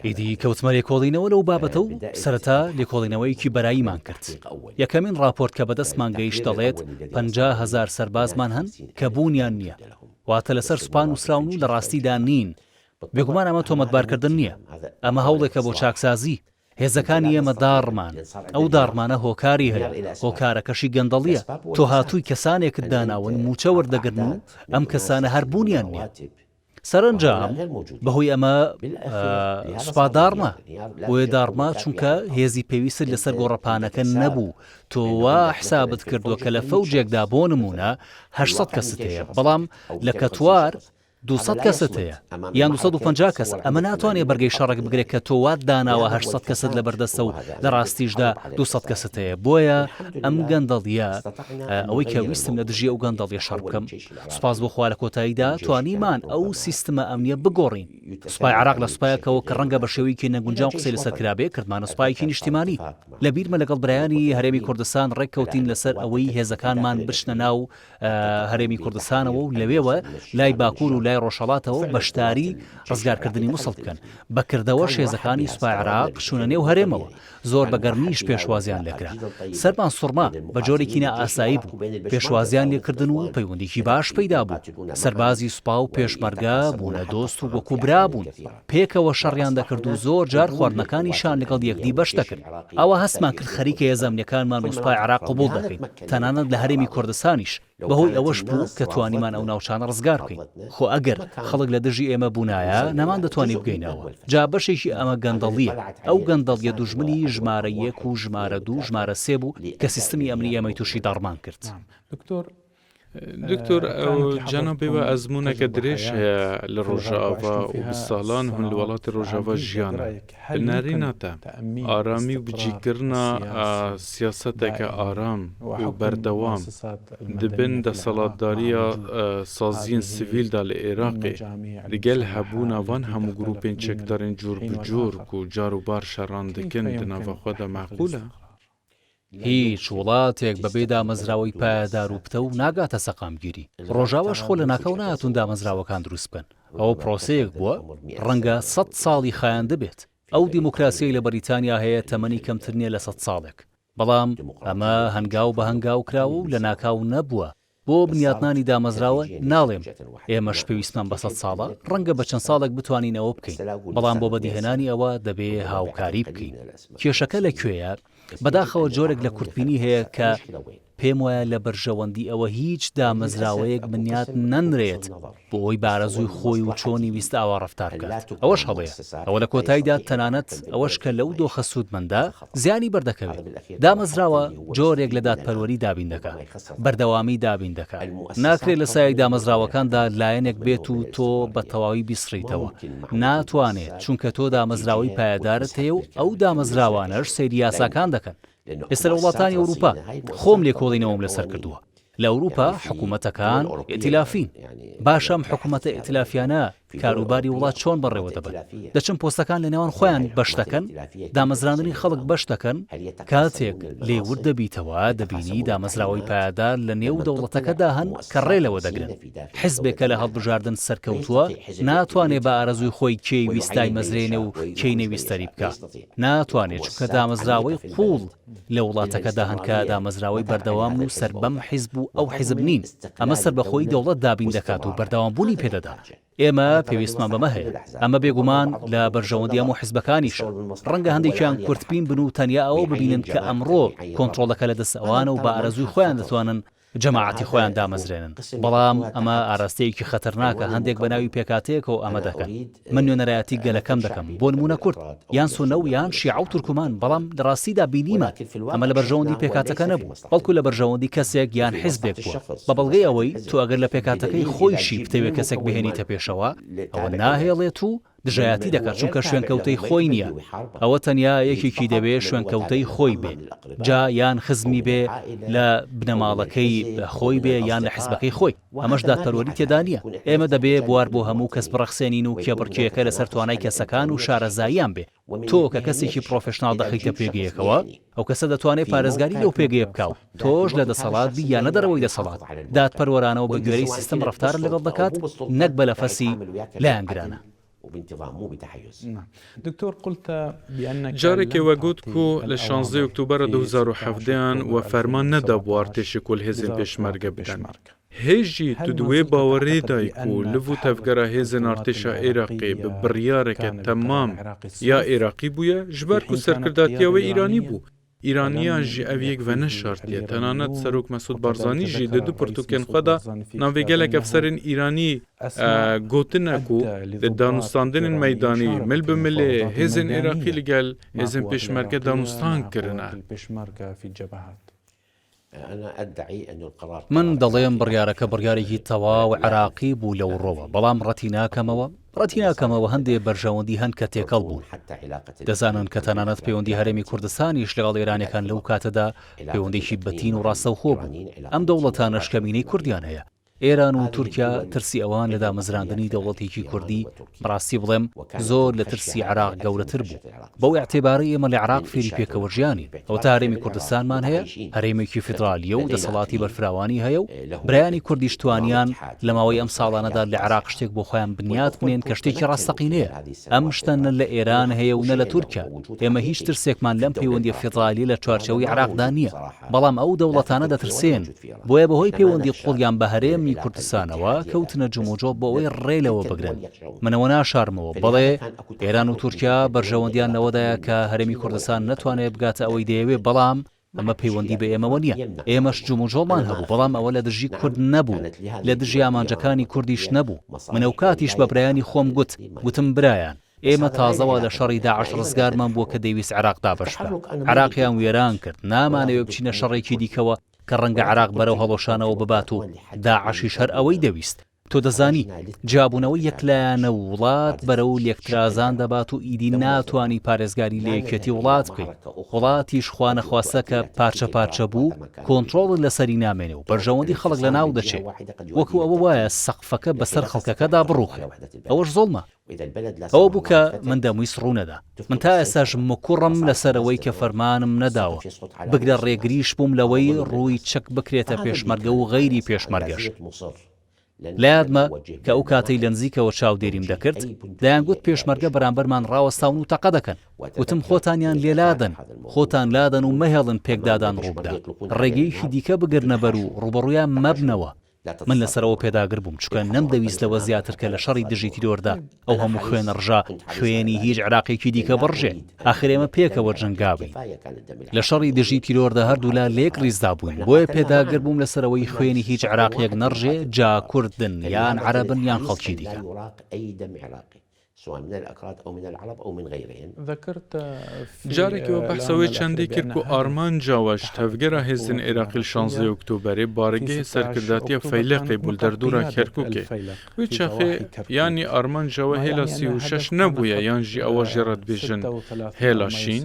Speaker 3: ئیدی کەوتمە لێکۆڵینەوە لەو بابەتە و سەرەتا لێکۆڵینەوەیەکی بەراییمان کرد. یەکەمین ڕاپۆرت کە بەدەستمان گەیشت دەڵێت 50 هەزار سەربازمان هەن کە بوونیان نییە، واتە لەسەر سوپا نووسراون و لە ڕاستیدا نین. بێگومان ئەمە تۆمەتبارکردن نییە، ئەمە هەوڵێکە بۆ چاکسازی. هێزەکانی ئێمە داڕمان، ئەو داڕمانە هۆکاری هەیە، هۆکارەکەشی گەندەڵییە، تۆ هاتووی کەسانێکت داناون مووچە وەردەگرن و ئەم کەسانە هەر بوونیان نییە. سەرەنجام بەهۆی ئەمە سوپا داڕما، بۆیە داڕما چونکە هێزی پێویستت لەسەر گۆڕەپانەکە نەبوو، تۆ وا حسابت کردووە کە لە فەوجێکدا بۆ نموونە 800 کەست هەیە، بەڵام لە کەتوار 200 کەست هەیە یان 250 کەس، ئەمە ناتوانێت بەرگەی شەڕێک بگرێت کە تۆ وات داناوە 800 کەست لەبەردەستە و لە ڕاستیشدا 200 کەست هەیە، بۆیە ئەم گەندەڵییە ئەوەی کە ویستم لە دژی ئەو گەندەڵیە شەڕ بکەم، سوپاس بۆ خوا لە کۆتاییدا توانیمان ئەو سیستمە ئەمنییە بگۆڕین. سوپای عێراق لە سوپایەکەوە کە ڕەنگە بە شێوەیەکی نەگونجاو قسەی لەسەر کرابێ، کردمانە سوپایەکی نیشتیمانی. لە بیرمە لەگەڵ برایانی هەرێمی کوردستان ڕێککەوتین لەسەر ئەوەی هێزەکانمان بچنە ناو هەرێمی کوردستانەوە و لەوێوە لای باکوور و لای ڕۆژهەڵاتەوە بەشداری ڕزگارکردنی موسڵ بکەن. بە کردەوەش هێزەکانی سوپای عێراق چوونە نێو هەرێمەوە. زۆر بە گەرمیش پێشوازیان لێکرا. سەرمان سوڕما، بە جۆرێکی نائاسایی بوو. پێشوازیان لێکردن و پەیوەندیی باش پەیدا بوو. سەربازی سوپا و پێشمەرگە بوونە دۆست و وەکو برا بوون. پێکەوە شەڕیان دەکرد و زۆر جار خواردنەکانیشان لەگەڵ یەکدی بەش دەکرد. ئاوا هەستمان کرد خەریکە هێزە ئەمنییەکانمان و سوپای عێراق قبوڵ دەکەین، تەنانەت لە هەرێمی کوردستانیش. بەهۆی ئەوەش بوو کە توانیمان ئەو ناوچانە ڕزگار بکەین، خۆ ئەگەر خەڵک لە دژی ئێمە بوونایە نەماندەتوانی بگەینەوە، جا بەشێکی ئەمە گەندەڵییە، ئەو گەندەڵییە دوژمنی ژمارە یەک و ژمارە دوو و ژمارە سێ بوو کە سیستمی ئەمنی ئێمەی تووشی داڕمان کرد.
Speaker 2: دکتۆر جەنابی وە ئەزموونەکە درێژ هەیە لە ڕۆژئاڤا و bi salan hûn li welatê Rojava jiyane. Bi nerîna te aramî û bicîkirina siyaseteke aram û berdewam di bin deselatdariya saziyên sivîl de li Êraqê li gel hebûna van hemû grûpên çekdarên cûr bi cûr ku car û bar şeran dikin di nava xwe de meqûl e?
Speaker 3: هیچ وڵاتێک بەبێ دامەزراوەی پایەدار و پتەو ناگاتە سەقامگیری. ڕۆژاواش خۆ لەناکاو نەهاتوون دامەزراوەکان دروست بکەن. ئەوە پرۆسەیەک بووە ڕەنگە سەت ساڵی خایاندبێت. ئەو دیموکراسیەی لە بەریتانیا هەیە تەمەنی کەمتر نیە لە سەت ساڵێک. بەڵام ئەمە هەنگاو بە هەنگاو کراوە و لەناکاو نەبووە. بۆ بنیاتنانی دامەزراوە ناڵێم ئێمەش پێویستمان بە سەت ساڵە، ڕەنگە بە چەند ساڵێک بتوانین ئەوە بکەین، بەڵام بۆ بەدیهێنانی ئەوە دەبێ هاوکاری بکەین. کێشەکە لە کوێیە؟ بەداخەوە جۆرێک لە کورتبینی هەیە کە پێم وایە لە بەرژەوەندی ئەوە هیچ دامەزراوەیەک بنیات نەنرێت بۆ ئەوەی بە ئارەزووی خۆی و چۆنی ویست ئاوا ڕەفتار بکات. ئەوەش هەڵەیە. ئەوە لە کۆتاییدا تەنانەت ئەوەش کە لەو دۆخە سوودمەندە، زیانی بەردەکەوێت. دامەزراوە جۆرێک لە دادپەروەری دابین دەکات، بەردەوامی دابین دەکات. ناکرێت لە سایەی دامەزراوەکاندا لایەنێک بێت و تۆ بە تەواوی بیسڕیتەوە. ناتوانێت، چونکە تۆ دامەزراوەی پایەدارت هەیە و ئەو دامەزراوانەش سەیری یاساکان دەکەن. ئێستا لە وڵاتانی ئەوروپا خۆم لێکۆڵینەوەم لەسەر کردووە. لە ئەوروپا حکوومەتەکان ئیتیلافین. باشە ئەم حکوومەتە ئیتیلافیانە. کاروباری وڵات چۆن بەڕێوە دەبەن؟ دەچن پۆستەکان لە نێوان خۆیان بەش دەکەن؟ دامەزراندنی خەڵک بەش دەکەن؟ کاتێک لێی ورد دەبیتەوە دەبینی دامەزراوەی پایەدار لە نێو دەوڵەتەکەدا هەن کە ڕێ لەوە دەگرن. حیزبێک کە لە هەڵبژاردن سەرکەوتووە ناتوانێ بە ئارەزووی خۆی کێی ویست دایمەزرێنێ و کێی نەویست دەری بکا. ناتوانێ چونکە دامەزراوەی قووڵ لە وڵاتەکەدا هەن کە دامەزراوەی بەردەوامن و سەر بەم حیزب و ئەو حیزب نین. ئەمە سەربەخۆیی دەوڵەت دابین دەکات و بەردەوامبوونی پێ دەدا. ئێمە پێویستمان بەمە هەیە. ئەمە بێگومان لە بەرژەوەندی هەموو حیزبەکانیشە. ڕەنگە هەندێکیان کورتبین بن و تەنیا ئەوە ببینن کە ئەمڕۆ کۆنترۆڵەکە لە دەست ئەوانە و بە ئارەزووی خۆیان دەتوانن جەماعەتی خۆیان دامەزرێنن. بەڵام ئەمە ئاراستەیەکی خەتەرناکە، هەندێک بە ناوی پێکهاتەیەکەوە ئەمە دەکەن. من نوێنەرایەتی گەلەکەم دەکەم، بۆ نموونە کورد، یان سوننە و یان شیعە و تورکمان، بەڵام لە ڕاستیدا بینیمان ئەمە لە بەرژەوەندی پێکهاتەکە نەبوو، بەڵکو لە بەرژەوەندی کەسێک یان حیزبێک بووە، بە بەڵگەی ئەوەی تۆ ئەگەر لە پێکهاتەکەی خۆیشی بتەوێ کەسێک بهێنیتە پێشەوە، ئەوە ناهێڵێت و دژایەتی دەکات چونکە شوێنکەوتەی خۆی نییە، ئەوە تەنیا یەکێکی دەوێ شوێنکەوتەی خۆی بێ، جا یان خزمی بێ لە بنەماڵەکەی خۆی بێ یان لە حزبەکەی خۆی، ئەمەش دادپەروەری تێدا نییە، ئێمە دەبێ بوار بۆ هەموو کەس بڕەخسێنین و کێبڕکێیەکە لەسەر توانای کەسەکان و شارەزاییان بێ، تۆ کە کەسێکی پرۆفێشناڵ دەخەیتە پێگەیەکەوە، ئەو کەسە دەتوانێت پارێزگاری لەو پێگەیە بکا و تۆش لە دەسەڵات بی یان لە دەرەوەی دەسەڵات، دادپەروەرانەوە بە گوێرەی سیستم ڕەفتارت لەگەڵ دەکات نەک بە لەفەسی لایەنگرانە.
Speaker 2: جارێکێ وە گوت کو لە شانزدەی ئۆکتۆبەرە 2017 یان وە فەرمان نەدابوو ئارتێشێ کو li هێزên پێشمەرگە بدەن. Hê jî tu di wê bawerê de yî ku liv û tevgera hêzên artêşa Êraqê bi biryareke temam ya Êraqî bûye, ji ber ku serkirdatiya wê Îranî bû. Îraniyan jî ev yek veneşartiye. Tenanet Serok Mesûd Barzanî jî di du pirtûkên xwe de navê gelek efserên Îranî gotine ku di danûstandinên meydanî mil bi milê hêzên Êraqî li gel hêzên Pêşmerge danûstan kirine.
Speaker 3: من دەڵێم بڕیارەکە بڕیارێکی تەواو عێراقی بوو لەو ڕۆوە، بەڵام ڕەتی ناکەمەوە، ڕەتی ناکەمەوە هەندێ بەرژەوەندی هەن کە تێکەڵ بوون. دەزانن کە تەنانەت پەیوەندی هەرێمی کوردستانیش لەگەڵ ئێرانیەکان لەو کاتەدا پەیوەندێکی بەتین و ڕاستەوخۆ بوو. ئەم دەوڵەتانەش کەمینەی کوردیان هەیە. ئێران و تورکیا ترسی ئەوان لە دامەزراندنی دەوڵەتێکی کوردی، بەڕاستی بڵێم زۆر لە ترسی عێراق گەورەتر بوو. بەو ئیعتیبارەی ئێمە لە عێراق فێری پێکەوەژیانین، ئەوەتا هەرێمی کوردستانمان هەیە، هەرێمێکی فیدرالییە و دەسەڵاتی بەرفراوانی هەیە و برایانی کوردیش توانیان لە ماوەی ئەم ساڵانەدا لە عێراق شتێک بۆ خۆیان بنیات بنێن کە شتێکی ڕاستەقینەیە. ئەم شتە نە لە ئێران هەیە و نە لە تورکیا. ئێمە هیچ ترسێکمان لەم پەیوەندییە فیدرالییە لە چوارچێوەی عێراقدا نییە. بەڵام ئەو دەوڵەتانە دەترسێن، بۆیە بەهۆی پەیوەندی قوڵیان بە هەرێمی کوردستانەوە کەوتنە جموجۆڵ بۆ ئەوەی ڕێ لەوە بگرن. من ئەوە ناشارمەوە، بەڵێ ئێران و تورکیا بەرژەوەندیان لەوەدایە کە هەرێمی کوردستان نەتوانێت بگاتە ئەوەی دەیەوێ، بەڵام ئەمە پەیوەندی بە ئێمەوە نییە. ئێمەش جموجۆڵمان هەبوو، بەڵام ئەوە لە دژی کورد نەبوو، لە دژی ئامانجەکانی کوردیش نەبوو. من ئەوکاتیش بە برایانی خۆم گوت، گوتم برایان، ئێمە تازە وا لە شەڕی داعش ڕزگارمان بووە کە دەیویست عێراق دابەش بکا. عێراقیان وێران کرد، نامانەوێ بچینە شەڕێکی دیکەوە کە ڕەنگە عێراق بەرەو هەڵوەشانەوە ببات و داعشیش هەر ئەوەی دەویست. تۆ دەزانی، جیابوونەوەی یەکلایەنە وڵات بەرەو لێکترازان دەبات و ئیدی ناتوانی پارێزگاری لە یەکێتی وڵات بکەی. وڵاتیش خوانەخواستە کە پارچە پارچە بوو، کۆنترۆڵت لەسەری نامێنێ و بەرژەوەندی خەڵک لەناو دەچێ. وەکو ئەوە وایە سەقفەکە بەسەر خەڵکەکەدا بڕووخێ. ئەوەش زوڵمە. ئەوە بوو کە من دەمویست ڕوونەدا. من تا ئێستاش مکوڕم لەسەر ئەوەی کە فەرمانم نەداوە، بگرە ڕێگریش بووم لەوەی ڕووی چەک بکرێتە پێشمەرگە و غەیری پێشمەرگەش. لە یادمە کە ئەو کاتەی لە نزیکەوە چاودێریم دەکرد، دەیانگوت پێشمەرگە بەرامبەرمان ڕاوەستاون و تەقە دەکەن. وتم خۆتانیان لێ لادەن، خۆتان لادەن و مەهێڵن پێکدادان ڕووبدا. ڕێگەیەکی دیکە بگرنەبەر و ڕووبەڕوویان مەبنەوە. من لەسەر ئەوە پێداگر بووم، چونکە نەمدەویست لەوە زیاتر کە لە شەڕی دژی تیرۆردا ئەو هەموو خوێنە ڕژا، خوێنی هیچ عێراقییەکی دیکە بڕژێ، ئاخر ئێمە پێکەوە جەنگاوین. لە شەڕی دژی تیرۆردا هەردوولا لە یەک ڕیزدا بووین، بۆیە پێداگر بووم لەسەر ئەوەی خوێنی هیچ عێراقییەک نەڕژێ، جا کوردن یان عەرەبن یان خەڵکی دیکە.
Speaker 4: سواء من الاکراد او من العرب او من غیرهم.
Speaker 2: جارێکی وە بەحسە وێ چەندی کرد کو ئارمانجا وە ji tevgera hêzên Êraqî li şanzdeh Oktoberê baregehê serkirdatiya Feyleqê bû li derdora Kerkûkê. Wê çaxê yanî armanca we hêla 36 nebûye yan jî ewa jê re dibêjin hêla şîn?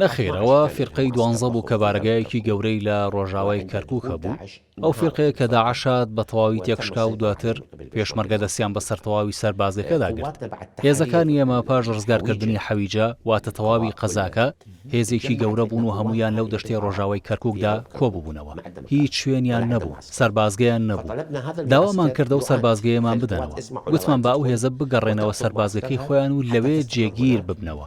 Speaker 3: نەخێر ئەوە فیرقەی دوانزە بوو کە بارەگایەکی گەورەی لە ڕۆژاوای کەرکوک هەبوو، ئەو فیرقەیە کە داعش هات بە تەواوی تێکشکا و دواتر پێشمەرگە دەستیان بەسەر تەواوی سەربازگەکەدا گرت. هێزەکانی ئێمە پاش ڕزگارکردنی حەویجە واتە تەواوی قەزاکە هێزێکی گەورە بوون و هەموویان لەو دەشتەی ڕۆژاوای کەرکوکدا کۆببوونەوە. هیچ شوێنیان نەبوو، سەربازگەیان نەبوو. داوامان کرد ئەو سەربازگەیەمان بدەنەوە. گوتمان با ئەو هێزە بگەڕێنەوە سەربازگەکەی خۆیان و لەوێ جێگیر ببنەوە.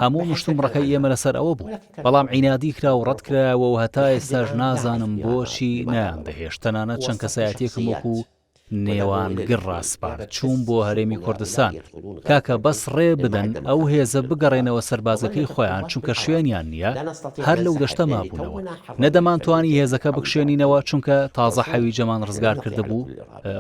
Speaker 3: هەموو مشتومڕەکەی ئێمە لەسەر ئەوە بوو، بەڵام عینادی کرا و ڕەتکرایەوە و هەتا ئێستاش نازانم بۆچی نەیاندەهێشت، تەنانەت چەند کەسایەتییەکم وەکو نێوانگر ڕاسپارد، چووم بۆ هەرێمی کوردستان، کاکە بەس ڕێ بدەن ئەو هێزە بگەڕێنەوە سەربازگەکەی خۆیان چونکە شوێنیان نییە، هەر لەو دەشتە مابوونەوە، نە دەمانتوانی هێزەکە بکشێنینەوە چونکە تازە حەویجەمان ڕزگار کردبوو،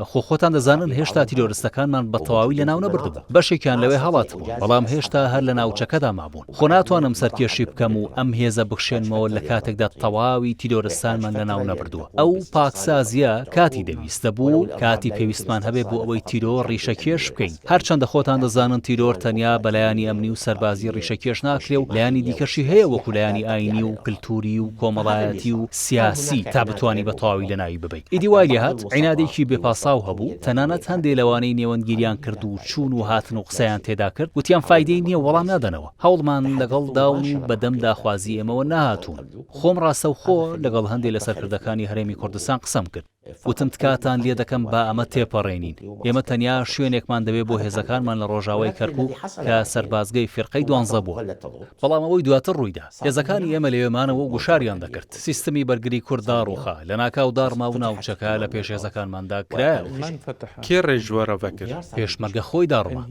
Speaker 3: خۆ خۆتان دەزانن هێشتا تیرۆرستەکانمان بە تەواوی لەناو نەبردبوو، بەشێکیان لەوێ هەڵاتبوون، بەڵام هێشتا هەر لە ناوچەکەدا مابوون. خۆ ناتوانم سەرکێشی بکەم و ئەم هێزە بکشێنمەوە لە کاتێکدا تەواوی تیرۆرستانمان لەناو نەبردووە. ئەو پاکسازییە کاتی دەویست، دەبوو کاتی پێویستمان هەبێ بۆ ئەوەی تیرۆر ڕیشەکێش بکەین. هەرچەندە خۆتان دەزانن تیرۆر تەنیا بە لایەنی ئەمنی و سەربازی ڕیشەکێش ناکرێ و لایەنی دیکەشی هەیە وەکو لایەنی ئایینی و کلتووری و کۆمەڵایەتی و سیاسی تا بتوانی بە تەواوی لەناوی ببەی. ئیدی وای لێهات عینادێکی بێ پاساو هەبوو، تەنانەت هەندێ لەوانەی نێوەندگیریان کرد و چوون و هاتن و قسەیان تێدا کرد وتیان فایدەی نییە وەڵام نادەنەوە، هەوڵمان لەگەڵ داون و بەدەم داخوازی ئێمەوە نەهاتوون. خۆم ڕاستەوخۆ لەگەڵ هەندێ لە سەرکردەکانی هەرێمی کوردستان قسەم کرد. وتم تکاتان لێ دەکەم با ئەمە تێپەڕێنین، ئێمە تەنیا شوێنێکمان دەوێ بۆ هێزەکانمان لە ڕۆژاوای کەرکووک کە سەربازگەی فیرقەی دوانزە بووە. بەڵام ئەوەی دواتر ڕوویدا، هێزەکانی ئێمە لەوێ مانەوە و گوشاریان دەکرد، سیستمی بەرگری کورد داڕووخا، لەناکاو داڕما و ناوچەکە لە پێش هێزەکانماندا کرایەوە.
Speaker 2: کێ ڕێژوارە ڤەکرد؟
Speaker 3: پێشمەرگە خۆی داڕما.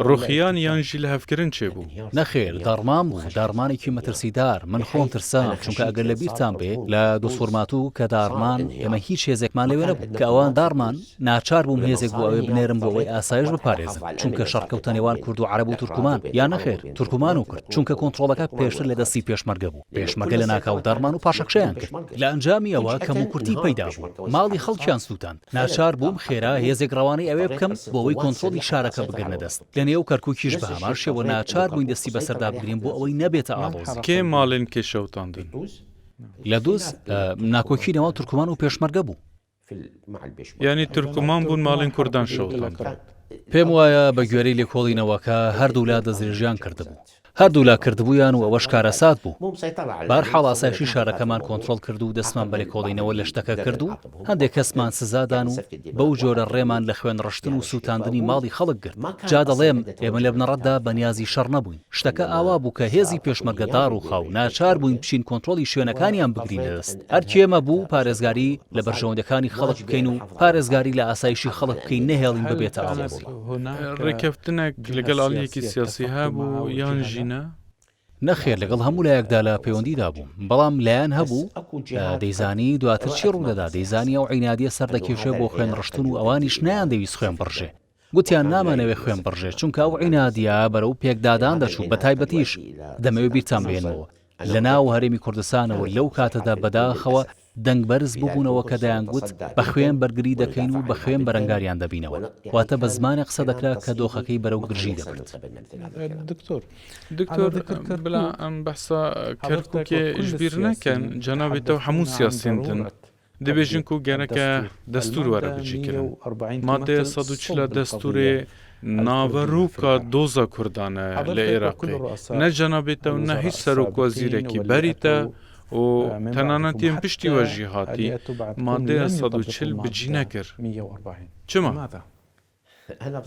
Speaker 2: ڕووخیان یان ژی لەهەڤکرن چێ بوو؟
Speaker 3: نەخێر، داڕمان بوو، داڕمانێکی مەترسیدار، من خۆم ترسام، چونکە ئەگەر لە بیرتان بێ لە دوزخورماتوو کە داڕمان، ئێمە هیچ هێزێکمان لەوێ نەبوو، کە ئەوان داڕمان، ناچار بووم هێزێک بۆ ئەوێ بنێرم بۆ ئەوەی ئاسایش بپارێزن، چونکە شەڕ کەوتە نێوان کورد و عەرەب و تورکمان، یا نەخێر، تورکمان و کورد، چونکە کۆنتڕۆڵەکە پێشتر لە دەستی پێشمەرگە بوو، پێشمەرگە لەناکاو داڕمان و پاشەکشەیان کرد. لە ئەنجامی ئەوە کەموکورتی پەیدا بوو، ماڵی خەڵکیان سووتاند، ناچار بووم خێرا هێزێک ڕەوانەی ئەوێ بکەم بۆ ئەوەی کۆنتڕۆڵی شارەکە بگرنە دەست، لە نێو کەرکووکیش بە هەمان شێوە ناچار بووین دەستی بەسەردا بگرین بۆ ئەوەی نەبێتە ئاڵۆزی.
Speaker 2: کێ ماڵێن کێ شەوتاندن؟
Speaker 3: لە دوز ناکۆکی نێوان تورکمان و پێشمەرگە بوو.
Speaker 2: یانی تورکمان بوون ماڵێن کوردان شەوتاندن؟
Speaker 3: پێم وایە بە گوێرەی لێکۆڵینەوەکە هەردوولا دەستدرێژیان کردبوو. هەردوولا کردبوویان و ئەوەش کارەسات بوو. بەهەرحاڵ ئاسایشی شارەکەمان کۆنترۆڵ کرد و دەستمان بە لێکۆڵینەوە لە شتەکە کرد و هەندێک کەسمان سزا دان و بەو جۆرە ڕێمان لە خوێن ڕشتن و سووتاندنی ماڵی خەڵک گرت. جا دەڵێم ئێمە لە بنەڕەتدا بەنیازی شەڕ نەبووین. شتەکە ئاوا بوو کە هێزی پێشمەرگە داڕووخا و ناچار بووین بچین کۆنترۆڵی شوێنەکانیان بگرینە دەست. ئەرکی ئێمە بوو پارێزگاری لە بەرژەوەندیەکانی خەڵک بکەین و پارێزگاری لە ئاسایشی خەڵک بکەین نەهێڵین ببێتە ئاڵۆزی.
Speaker 2: ڕێککەفتنێک لەگەڵ ئالیەکی سیاسی هەبوو یان ژی نا؟
Speaker 3: نەخێر لەگەڵ هەموو لایەکدا لە پەیوەندیدا بووم، بەڵام لایەن هەبوو دەیزانی دواتر چی ڕوودەدا، دەیزانی ئەو عینادیە سەردەکێشێ بۆ خوێن ڕشتن و ئەوانیش نەیاندەویست خوێن بڕژێ. گوتیان نامانەوێ خوێن بڕژێ، چونکە ئەو عینادیە بەرەو پێکدادان دەچوو، بەتایبەتیش دەمەوێ بیرتان بهێنمەوە لە ناو هەرێمی کوردستانەوە لەو کاتەدا بەداخەوە دەنگ بەرز ببوونەوە کە دەیانگوت بە خوێن بەرگری دەکەین و بە خوێن بەرەنگاریان دەبینەوە، واتە بە زمانێک قسە دەکرا کە دۆخەکەی بەرەو گرژی دەبرد.
Speaker 2: دکتۆر بلا ئەم بەحسا کەرکوکێ ژبیر نەکەن جەنابی تەو هەموو سیاسین دن دبێژن کو گەرەکە دەستور وەرە بجی کرن. مادەیە 140 دەستورێ ناوەروکا دۆزا کوردانە لە ئێراقێ. نە جەنابێ تە و نە هیچ سەرۆک وەزیرەکی بەری تە و تەنانەت yên پشتی وە ژی هاتی مادەیە 140 بجی نەکر. چما؟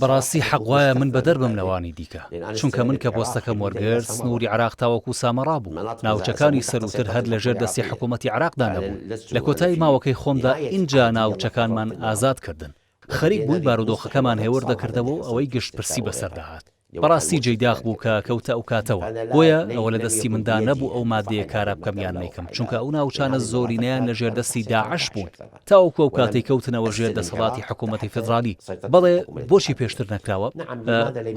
Speaker 3: بەڕاستی حەق وایە من بەدەر بم لەوانی دیکە، چونکە من کە پۆستەکەم وەرگرت سنووری عێراق تاوەکو سامەڕا بوو، ناوچەکانی سەرووتر هەر لەژێر دەستی حکوومەتی عێراقدا نەبوون، لە کۆتایی ماوەکەی خۆمدا ئینجا ناوچەکانمان ئازاد کردن، خەریک بووین بارودۆخەکەمان هێور دەکردەوە و ئەوەی گشتپرسی بەسەردا هات. بەڕاستی جێی داخ بوو کە کەوتە ئەو کاتەوە، بۆیە ئەوە لە دەستی مندا نەبوو ئەو مادەیە کارا بکەم یان نەیکەم، چونکە ئەو ناوچانە زۆرینەیان لە ژێر دەستی داعش بوون تاوەکو ئەو کاتەی کەوتنەوە ژێر دەسەڵاتی حکوومەتی فیدراڵی. بەڵێ، بۆچی پێشتر نەکراوە؟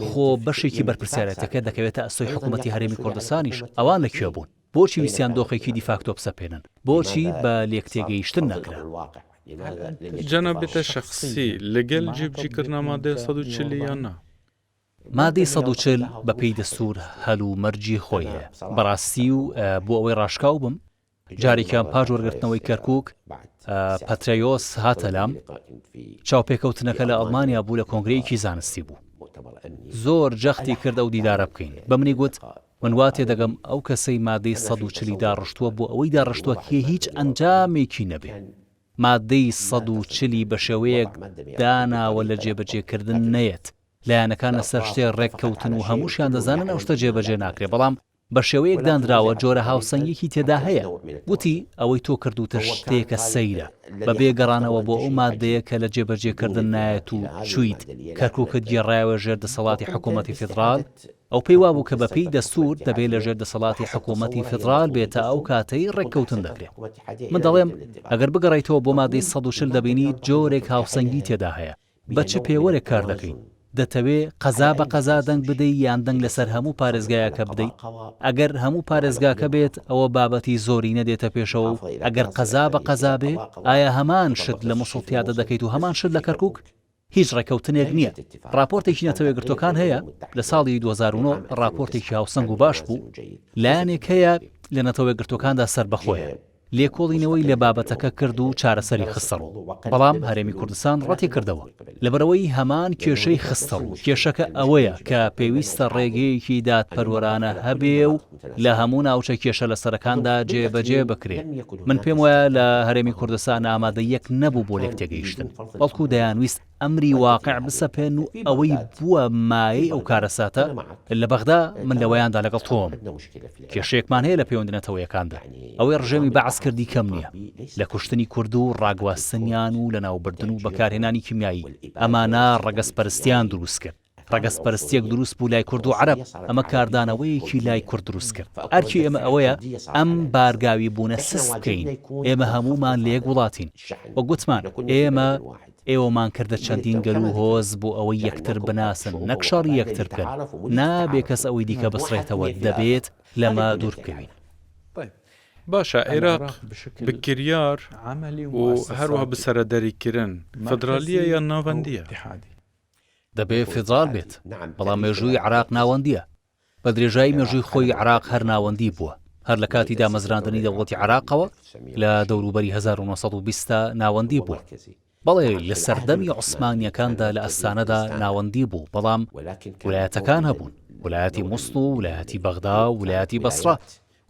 Speaker 3: خۆ بەشێکی بەرپرسیارێتیەکە دەکەوێتە ئەستۆی حکوومەتی هەرێمی کوردستانیش، ئەوان لە کوێ بوون؟ بۆچی ویستیان دۆخێکی دیفاکتۆ بسەپێنن؟ بۆچی بە لێکتێگەیشتن نەکرا؟
Speaker 2: جەنابتە شەخسی لەگەل جێبجیکردنا مادەی 140 یان نا؟
Speaker 3: مادەی 140 بەپێی دەستوور هەلومەرجی خۆی هەیە. بەڕاستی و بۆ ئەوەی ڕاشکاو بم، جارێکیان پاش وەرگرتنەوەی کەرکووک، پەترەیۆس هاتە لام، چاوپێکەوتنەکە لە ئەڵمانیا بوو لە کۆنگرەیەکی زانستی بوو. زۆر جەختی کرد ئەو دیدارە بکەین. بە منی گوت، من وا تێدەگەم ئەو کەسەی مادەی 140 ی داڕشتووە بۆ ئەوەی داڕشتووە کێ هیچ ئەنجامێکی نەبێ. مادەی 140 ی بە شێوەیەک داناوە لە جێبەجێکردن نەیەت. لایەنەکان لەسەر شتێ ڕێک کەوتن و هەمووشیان دەزانن ئەو شتە جێبەجێ ناکرێ، بەڵام بە شێوەیەک دانراوە جۆرە هاوسەنگیەکی تێدا هەیە. وتی، ئەوەی تۆ کردووتە شتێکە سەیرە، بەبێ گەڕانەوە بۆ ئەو ماددەیە کە لە جێبەجێکردن نایەت و چوویت کەرکووکت گێڕایەوە ژێر دەسەڵاتی حکوومەتی فیدڕال، ئەو پێی وابوو کە بەپێی دەستوور دەبێ لە ژێر دەسەڵاتی حکوومەتی فیدڕال بێ تا ئەو کاتەی ڕێککەوتن دەکرێ. من دەڵێم ئەگەر بگەڕێیتەوە بۆ ماددەی 140 دەبینی جۆرێک هاوسەنگی تێدا هەیە. بە چ پێوەرێک کار دەکەی؟ دەتەوێ قەزا بە قەزا دەنگ بدەی یان دەنگ لەسەر هەموو پارێزگایەکە بدەی؟ ئەگەر هەموو پارێزگاکە بێت ئەوە بابەتی زۆرینە دێتە پێشەوە و ئەگەر قەزا بە قەزا بێ ئایا هەمان شت لە موسڵ پیادە دەکەیت و هەمان شت لە کەرکوک؟ هیچ ڕێکەوتنێک نییە. ڕاپۆرتێکی نەتەوەیەکگرتووەکان هەیە لە ساڵی 2009 ڕاپۆرتێکی هاوسەنگ و باش بوو، لایەنێک هەیە لە نەتەوەیەکگرتووەکاندا سەربەخۆیە، لێکۆڵینەوەی لە بابەتەکە کرد و چارەسەری خستەڕوو، بەڵام هەرێمی کوردستان ڕەتیکردەوە، لەبەرئەوەی هەمان کێشەی خستەڕوو، کێشەکە ئەوەیە کە پێویستە ڕێگەیەکی دادپەروەرانە هەبێ و لە هەموو ناوچە کێشە لەسەرەکاندا جێبەجێ بکرێ، من پێموایە لە هەرێمی کوردستان ئامادەییەک نەبوو بۆ لێکتێگەیشتن، بەڵکو دەیانویست ئەمری واقع بسەپێن و ئەوەی بووە مایەی ئەو کارەساتە لە بەغدا من لەوەیاندا لەگەڵ تۆم. کێشەیەکمان هەیە لە پەیوەندی نەتەوەیەکاندا. ئەوەی ڕژێمی بەعس کردی کەم نییە. لە کوشتنی کورد و ڕاگواستنیان و لەناوبردن و بەکارهێنانی کیمیایی، ئەمانە ڕەگەزپەرستیان دروست کرد. ڕەگەزپەرستییەک دروست بوو لای کورد و عەرەب، ئەمە کاردانەوەیەکی لای کورد دروست کرد. ئەرکی ئێمە ئەوەیە ئەم بارگاوی بوونە سست بکەین. ئێمە هەموومان لە یەک وڵاتین. وەک گوتمان، ئێمە ئێوەمان کردە چەندین گەل و هۆز بۆ ئەوەی یەکتر بناسن نەک شەڕی یەکتر بکەن. نابێ کەس ئەوەی دیکە بسڕێتەوە، دەبێت لەمە دوور بکەوین.
Speaker 2: باشە عێراق بە کریار و هەروەها بە سەرەدەریکردن فیدرالییە یان ناوەندییە؟
Speaker 3: دەبێ فیدراڵ بێت، بەڵام مێژووی عێراق ناوەندییە. بە درێژایی مێژووی خۆی عێراق هەر ناوەندی بووە، هەر لە کاتی دامەزراندنی دەوڵەتی عێراقەوە لە دەوروبەری 1920 تا ناوەندی بووە. بەڵێ لە سەردەمی عوسمانییەکاندا لە ئەستانەدا ناوەندی بوو، بەڵام ولایەتەکان هەبوون، ولایەتی موسڵ و ولایەتی بەغدا و ولایەتی بەسڕە،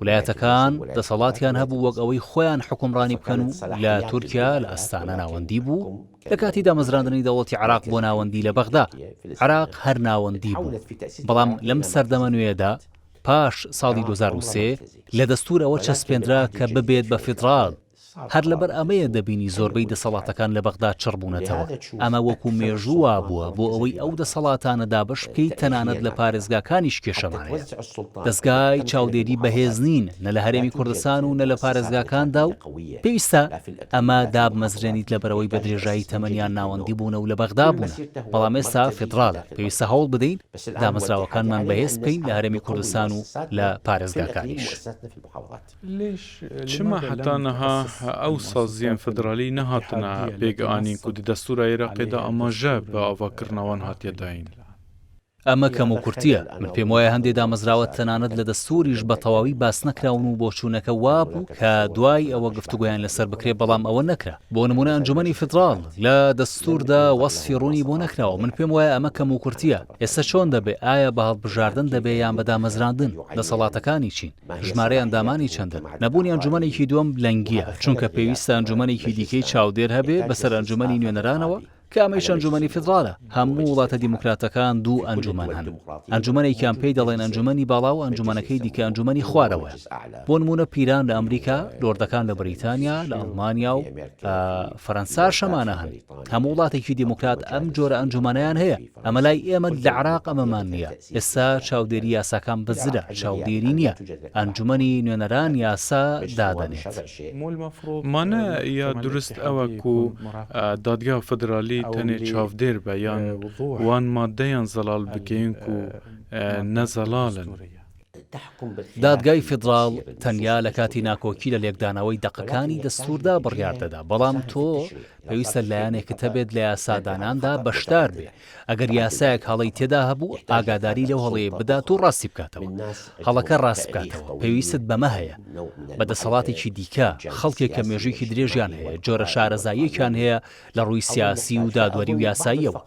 Speaker 3: ولایەتەکان دەسەڵاتیان هەبوو وەک ئەوەی خۆیان حوکمڕانی بکەن و لە تورکیا لە ئەستانە ناوەندی بوو لە کاتی دامەزراندنی دەوڵەتی عێراق بۆ ناوەندی لە بەغدا عێراق هەر ناوەندی بوو بەڵام لەم سەردەمە نوێیەدا پاش ساڵی 2003 لە دەستور ئەوە چەسپێنرا کە ببێت بە فیدڕاڵ هەر لەبەر ئەمەیە دەبینی زۆربەی دەسەڵاتەکان لە بەغدا چڕ بوونەتەوە، ئەمە وەکو مێژوو وابووە، بۆ ئەوەی ئەو دەسەڵاتانە دابەش بکەیت تەنانەت لە پارێزگاکانیش کێشەمان هەیە. دەزگای چاودێری بەهێز نین نە لە هەرێمی کوردستان و نە لە پارێزگاکاندا و پێویستە ئەمە دابمەزرێنیت لەبەرئەوەی بە درێژایی تەمەنیان ناوەندی بوونە و لە بەغدا بوونە، بەڵام ئێستا فیدڕالە، پێویستە هەوڵ بدەین دامەزراوەکانمان بەهێز بکەین لە هەرێمی کوردستان و لە پارێزگاکانیش.
Speaker 2: چما هەتا نها ئەو سازیەن فدرالی نەهاتنە پێکئانین کو di دەستوورا ئێراقێ دا ئاماژە بە ئاڤاکردنا وان هاتیە دایین؟
Speaker 3: ئەمە کەموکورتییە، من پێموایە هەندێ دامەزراوە تەنانەت لە دەستووریش بە تەواوی باس نەکراون و بۆچوونەکە وابوو کە دوای ئەوە گفتوگۆیان لەسەر بکرێ بەڵام ئەوە نەکرا. بۆ نموونە ئەنجومەنی فیدراڵ لە دەستووردا وەسفی ڕوونی بۆ نەکراوە، من پێموایە ئەمە کەموکورتییە. ئێستا چۆن دەبێ؟ ئایا بە هەڵبژاردن دەبێ یان بە دامەزراندن؟ دەسەڵاتەکانی چین؟ ژمارەی ئەندامانی چەندن؟ نەبوونی ئەنجومەنێکی دووەم لەنگییە، چونکە پێویستە ئەنجومەنێکی دیکەی چاودێر هەبێ بەسەر ئەنجومەنی نوێنەرانەوە کە ئەمەیش ئەنجومەنی فیدراڵە. هەموو وڵاتە دیموکراتەکان دوو ئەنجومەن هەن، ئەنجومەنێکیان پێی دەڵێن ئەنجومەنی باڵا و ئەنجومەنەکەی دیکە ئەنجومەنی خوارەوەیە. بۆ نموونە پیران لە ئەمریکا، لۆردەکان لە بەریتانیا، لە ئەڵمانیا و فەرەنساش ئەمانە هەن. هەموو وڵاتێکی دیموکرات ئەم جۆرە ئەنجومەنەیان هەیە. ئەمە لای ئێمە لە عێراق ئەمەمان نییە، ئێستا چاودێری یاساکان بزرە، چاودێری نییە، ئەنجومەنی نوێنەران یاسا دادەنێت.
Speaker 2: مانە یا دروست ئەوە کو دادگا فدرالی تەنێ چاودێر بە یان وان مادەیان زەڵال بکەین کو نە زەڵالن.
Speaker 3: دادگای فیدراڵ تەنیا لە کاتی ناکۆکی لە لێکدانەوەی دەقەکانی دەستووردا بڕیار دەدا، بەڵام تۆ پێویستە لایەنێکت هەبێت لە یاساداناندا بەشدار بێ، ئەگەر یاسایەک هەڵەی تێدا هەبوو ئاگاداری لەو هەڵەیە بدات و ڕاستی بکاتەوە، هەڵەکە ڕاست بکاتەوە، پێویستت بەمە هەیە، بە دەسەڵاتێکی دیکە، خەڵکێک کە مێژوویەکی درێژیان هەیە، جۆرە شارەزاییەکیان هەیە لە ڕووی سیاسی و دادوەری و یاساییەوە.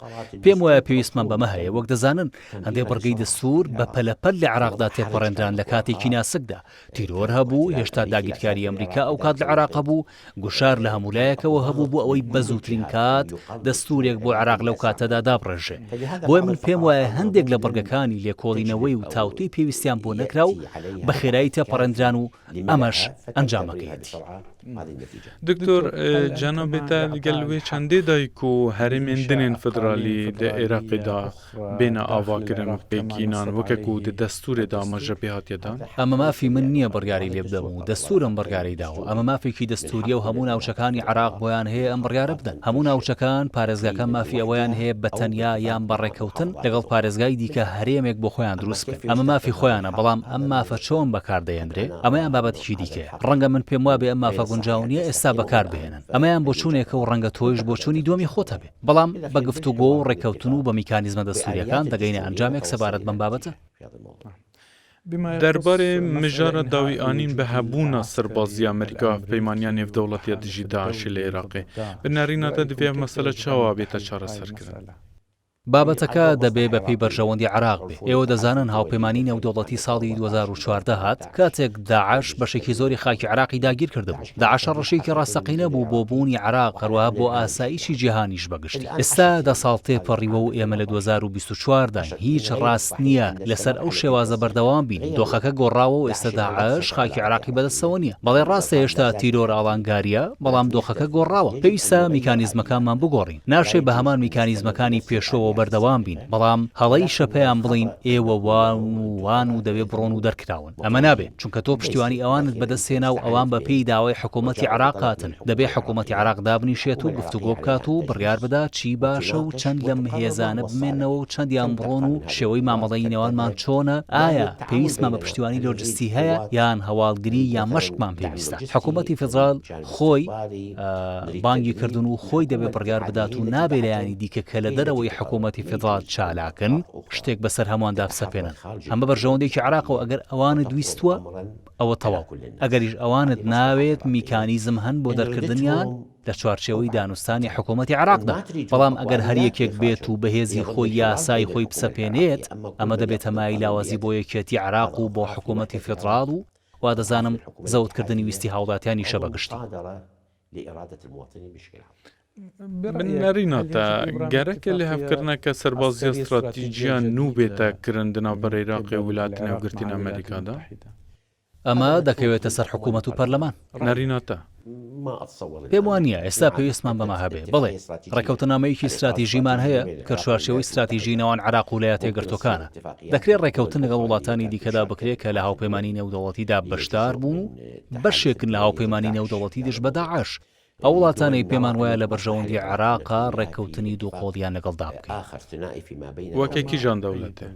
Speaker 3: پێم وایە پێویستمان بەمە هەیە، وەک دەزانن هەندێک بڕگەی دەستوور بە پەلەپەل لە عێراقدا تێپەڕێنران لە کاتێکی ناسکدا، تیرۆر هەبوو، هێشتا داگیرکاری ئەمریکا ئەوکات لە عێراق هەبوو، گوشار لە هەموو لایەکەوە هەبوو بۆ ئەوەی بە زووترین کات دەستوورێک بۆ عێراق لەو کاتەدا دابڕێژرێ. بۆیە من پێم وایە هەندێک لە بڕگەکانی لێکۆڵینەوەی و تاوتوێی پێویستیان بۆ نەکرا و بە خێرایی تێپەڕێندران و ئەمەش ئەنجامەکەیەتی.
Speaker 2: دکتۆر جەنابێ تە لگەل وێ چەندێ دای کو هەرێمێن دنێن فدرالی دە ئێراقێ دا بێنە ئاڤا کرن و پێکینان وەکە کو دە دەستوورێ دا ئاماژە پێ هاتیە دان؟
Speaker 3: ئەمە مافی من نییە بڕیاری لێ بدەم و دەستوور ئەم بڕیارەی داوە، ئەمە مافێکی دەستوورییە و هەموو ناوچەکانی عێراق بۆیان هەیە ئەم بڕیارە بدەن. هەموو ناوچەکان، پارێزگاکان مافی ئەوەیان هەیە بە تەنیا یان بە ڕێککەوتن لەگەڵ پارێزگای دیکە هەرێمێک بۆ خۆیان دروست بکەن. ئەمە مافی خۆیانە، بەڵام ئەم مافە چۆن بەکار دەهێنرێ؟ ئەمەیان بابەتێکی دیکەیە. ڕەنگە من پێم وابێ ئەم مافە گونجاو نییە ئێستا بەکار بهێنن. ئەمەیان بۆچوونێکە و ڕەنگە تۆیش بۆچوونی دووەمی خۆت هەبێ. بەڵام بە گفتوگۆ و ڕێککەوتن و بە میکانیزمە دەستوورییەکان دەگەینە ئەنجامێک سەبارەت بەم بابەتە.
Speaker 2: دەربارەێ مژارە داوی ئانین بە هەبوونا سەربازی ئەمریکا و هەڤپەیمانیا نێڤدەوڵەتیا دژی داعشێ لە ئێراقێ، بە نەرینە تە دڤێ ئەڤ مەسەلە چاوا بێتە چارەسەر کرن؟
Speaker 3: بابەتەکە دەبێ بە پێی بەرژەوەندی عێراق بێ. ئێوە دەزانن هاوپەیمانی نێودەوڵەتی ساڵی 2014 هات، کاتێک داعش بەشێکی زۆری خاکی عێراقی داگیر کردبوو. داعش هەڕەشەیەکی ڕاستەقینە بوو بۆ بوونی عێراق، هەروەها بۆ ئاسایشی جیهانیش بە گشتی. ئێستا دە ساڵ تێپەڕیوە و ئێمە لە 2024 داین، هیچ ڕاست نییە لەسەر ئەو شێوازە بەردەوام بین، دۆخەکە گۆڕاوە و ئێستا داعش خاکی عێراقی بەدەستەوە نییە. بەڵێ ڕاستە هێشتا تیرۆر ئاڵانگارییە، بەڵام دۆخەکە گۆڕاوە. پێویستە میکانیزمەکانمان بگۆڕین. ناشێ بە هەمان میکانیزمەکانی پێشووەوە بەردەوام بین، بەڵام هەڵەیشە پێیان بڵێین ئێوە وان و وان و دەبێ بڕۆن و دەرکراون. ئەمە نابێ، چونکە تۆ پشتیوانی ئەوانت بەدەست هێنا و ئەوان بە پێی داوای حکوومەتی عێراق هاتن، دەبێ حکوومەتی عێراق دابنیشێت و گفتوگۆ بکات و بڕیار بدا چی باشە و چەند لەم هێزانە بمێننەوە و چەندیان بڕۆن و شێوەی مامەڵەی نێوانمان چۆنە، ئایا پێویستمان بە پشتیوانی لۆجستی هەیە یان هەواڵگری یان مەشقمان پێویستە؟ حکوومەتی فیدراڵ خۆی بانگی کردوون و خۆی دەبێ بڕیار بدات و نابێ لایەنی دیکە کە لە دەرەوەی حکوومەتی فیدراڵ چالاکن شتێک بەسەر هەموواندا بسەپێنن. ئەمە بەرژەوەندێکی عێراقە و ئەگەر ئەوانت ویستووە ئەوە تەواو، ئەگەریش ئەوانت ناوێت میکانیزم هەن بۆ دەرکردنیان لە چوارچێوەی دانوستانی حکوومەتی عێراقدا. بەڵام ئەگەر هەر یەکێک بێت و بە هێزی خۆی یاسای خۆی بسەپێنێت ئەمە دەبێتە مایەی لاوازی بۆ یەکێتی عێراق و بۆ حکوومەتی فیدراڵ و وا دەزانم زەوتکردنی ویستی هاوڵاتیانیشە بە گشتی.
Speaker 2: من نەرینا تە گەرەکە لهەڤکردنەکە سەربازیە ستراتیجیە نوو بێتە کرن دە ناوبەر عیراقێ و ولاتن یەکگرتین ئەمریکادا.
Speaker 3: ئەمە دەکەوێتە سەر حکوومەت و پەرلەمان.
Speaker 2: نەرینا تە.
Speaker 3: پێم وا نییە ئێستا پێویستمان بەمە هەبێ. بەڵێ، ڕێککەوتننامەیەکی ستراتیژیمان هەیە کە چوارچێوەی ستراتیژیی نێوان عێراق و ولایەتە یەکگرتووەکانە. دەکرێ ڕێککەوتن لەگەڵ وڵاتانی دیکەدا بکرێ کە لە هاوپەیمانیی نێودەوڵەتیدا بەشدار بوون و بەشێکن لە هاوپەیمانیی نێودەوڵەتی دژ بە داعش. ئەو وڵاتانەی پێمان وایە لە بەرژەوەندی عێراقە ڕێککەوتنی دووقۆڵییان لەگەڵدا بکەین.
Speaker 2: وەکە کیژان دەولەتێ؟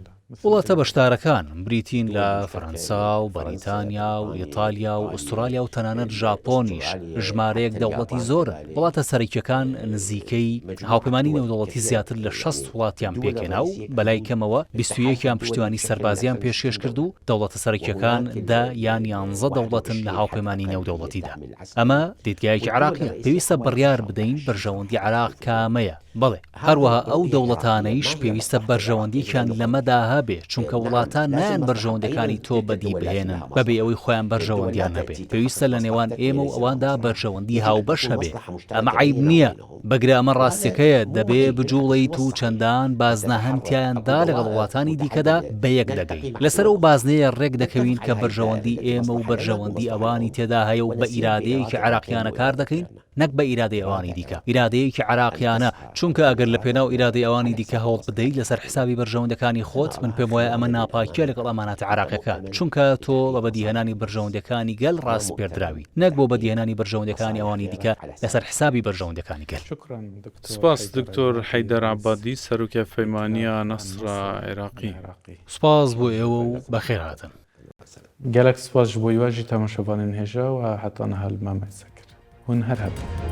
Speaker 3: وڵاتە بەشدارەکان بریتین لە فەرەنسا و بەریتانیا و ئیتالیا و ئوسترالیا و تەنانەت ژاپۆنیش، ژمارەیەک دەوڵەتی زۆرن. وڵاتە سەرەکییەکان نزیکەی هاوپەیمانی نێودەوڵەتی زیاتر لە 60 وڵاتیان پێکهێنا و بەلای کەمەوە 21 یان پشتیوانی سەربازیان پێشکێش کرد و دەوڵەتە سەرەکییەکان دە یان یانزە دەوڵەتن لە هاوپەیمانی نێودەوڵەتیدا. ئەمە دیدگایەکی عێراقییە. پێویستە بڕیار بدەین بەرژەوەندی عێراق کامەیە. بەڵێ، هەروەها ئەو دەوڵەتانەیش پێویستە بەرژەوەندییەکیان لەمەدا هەبێ، چونکە وڵاتان نایەن بەرژەوەندییەکانی تۆ بەدی بهێنن بەبێ ئەوەی خۆیان بەرژەوەندییان هەبێ. پێویستە لە نێوان ئێمە و ئەواندا بەرژەوەندی هاوبەش هەبێ. ئەمە عەیب نییە، بگرە ئەمە ڕاستییەکەیە، دەبێ بجووڵێیت و چەندان بازنە هەن تیایاندا لەگەڵ وڵاتانی دیکەدا بەیەک دەگەین. لەسەر ئەو بازنەیە ڕێک دەکەوین کە بەرژەوەندی ئێمە و بەرژەوەندی ئەوانی تێدا هەیە و بە ئیرادەیەکی عێراقیانە کار دەکەین، نەک بە ئیرادەی ئەوانی دیکە، ئیرادەیەکی عێراقیانە، چونکە ئەگەر لە پێناو ئیرادەی ئەوانی دیکە هەوڵ بدەیت لەسەر حسابی بەرژەوەندەکانی خۆت، من پێم وایە ئەمە ناپاکییە لەگەڵ ئەمانەتە عێراقیەکان، چونکە تۆ بە بەدیهێنانی بەرژەوەندیەکانی گەل ڕاسپێردراوی، نەک بۆ بەدیهێنانی بەرژەوەندیەکانی ئەوانی دیکە لەسەر حسابی بەرژەوەندیەکانی گەل.
Speaker 2: سپاس دکتۆر حەیدەر عەبادی سەرۆکی هەڤپەیمانییا نەسرا عێراقی.
Speaker 3: سپاس بۆ ئێوە و بەخێرهاتن.
Speaker 1: Gelek spas ji bo we jî temaşevanên hêja û heta niha li me mêze kir. Hûn her hebin.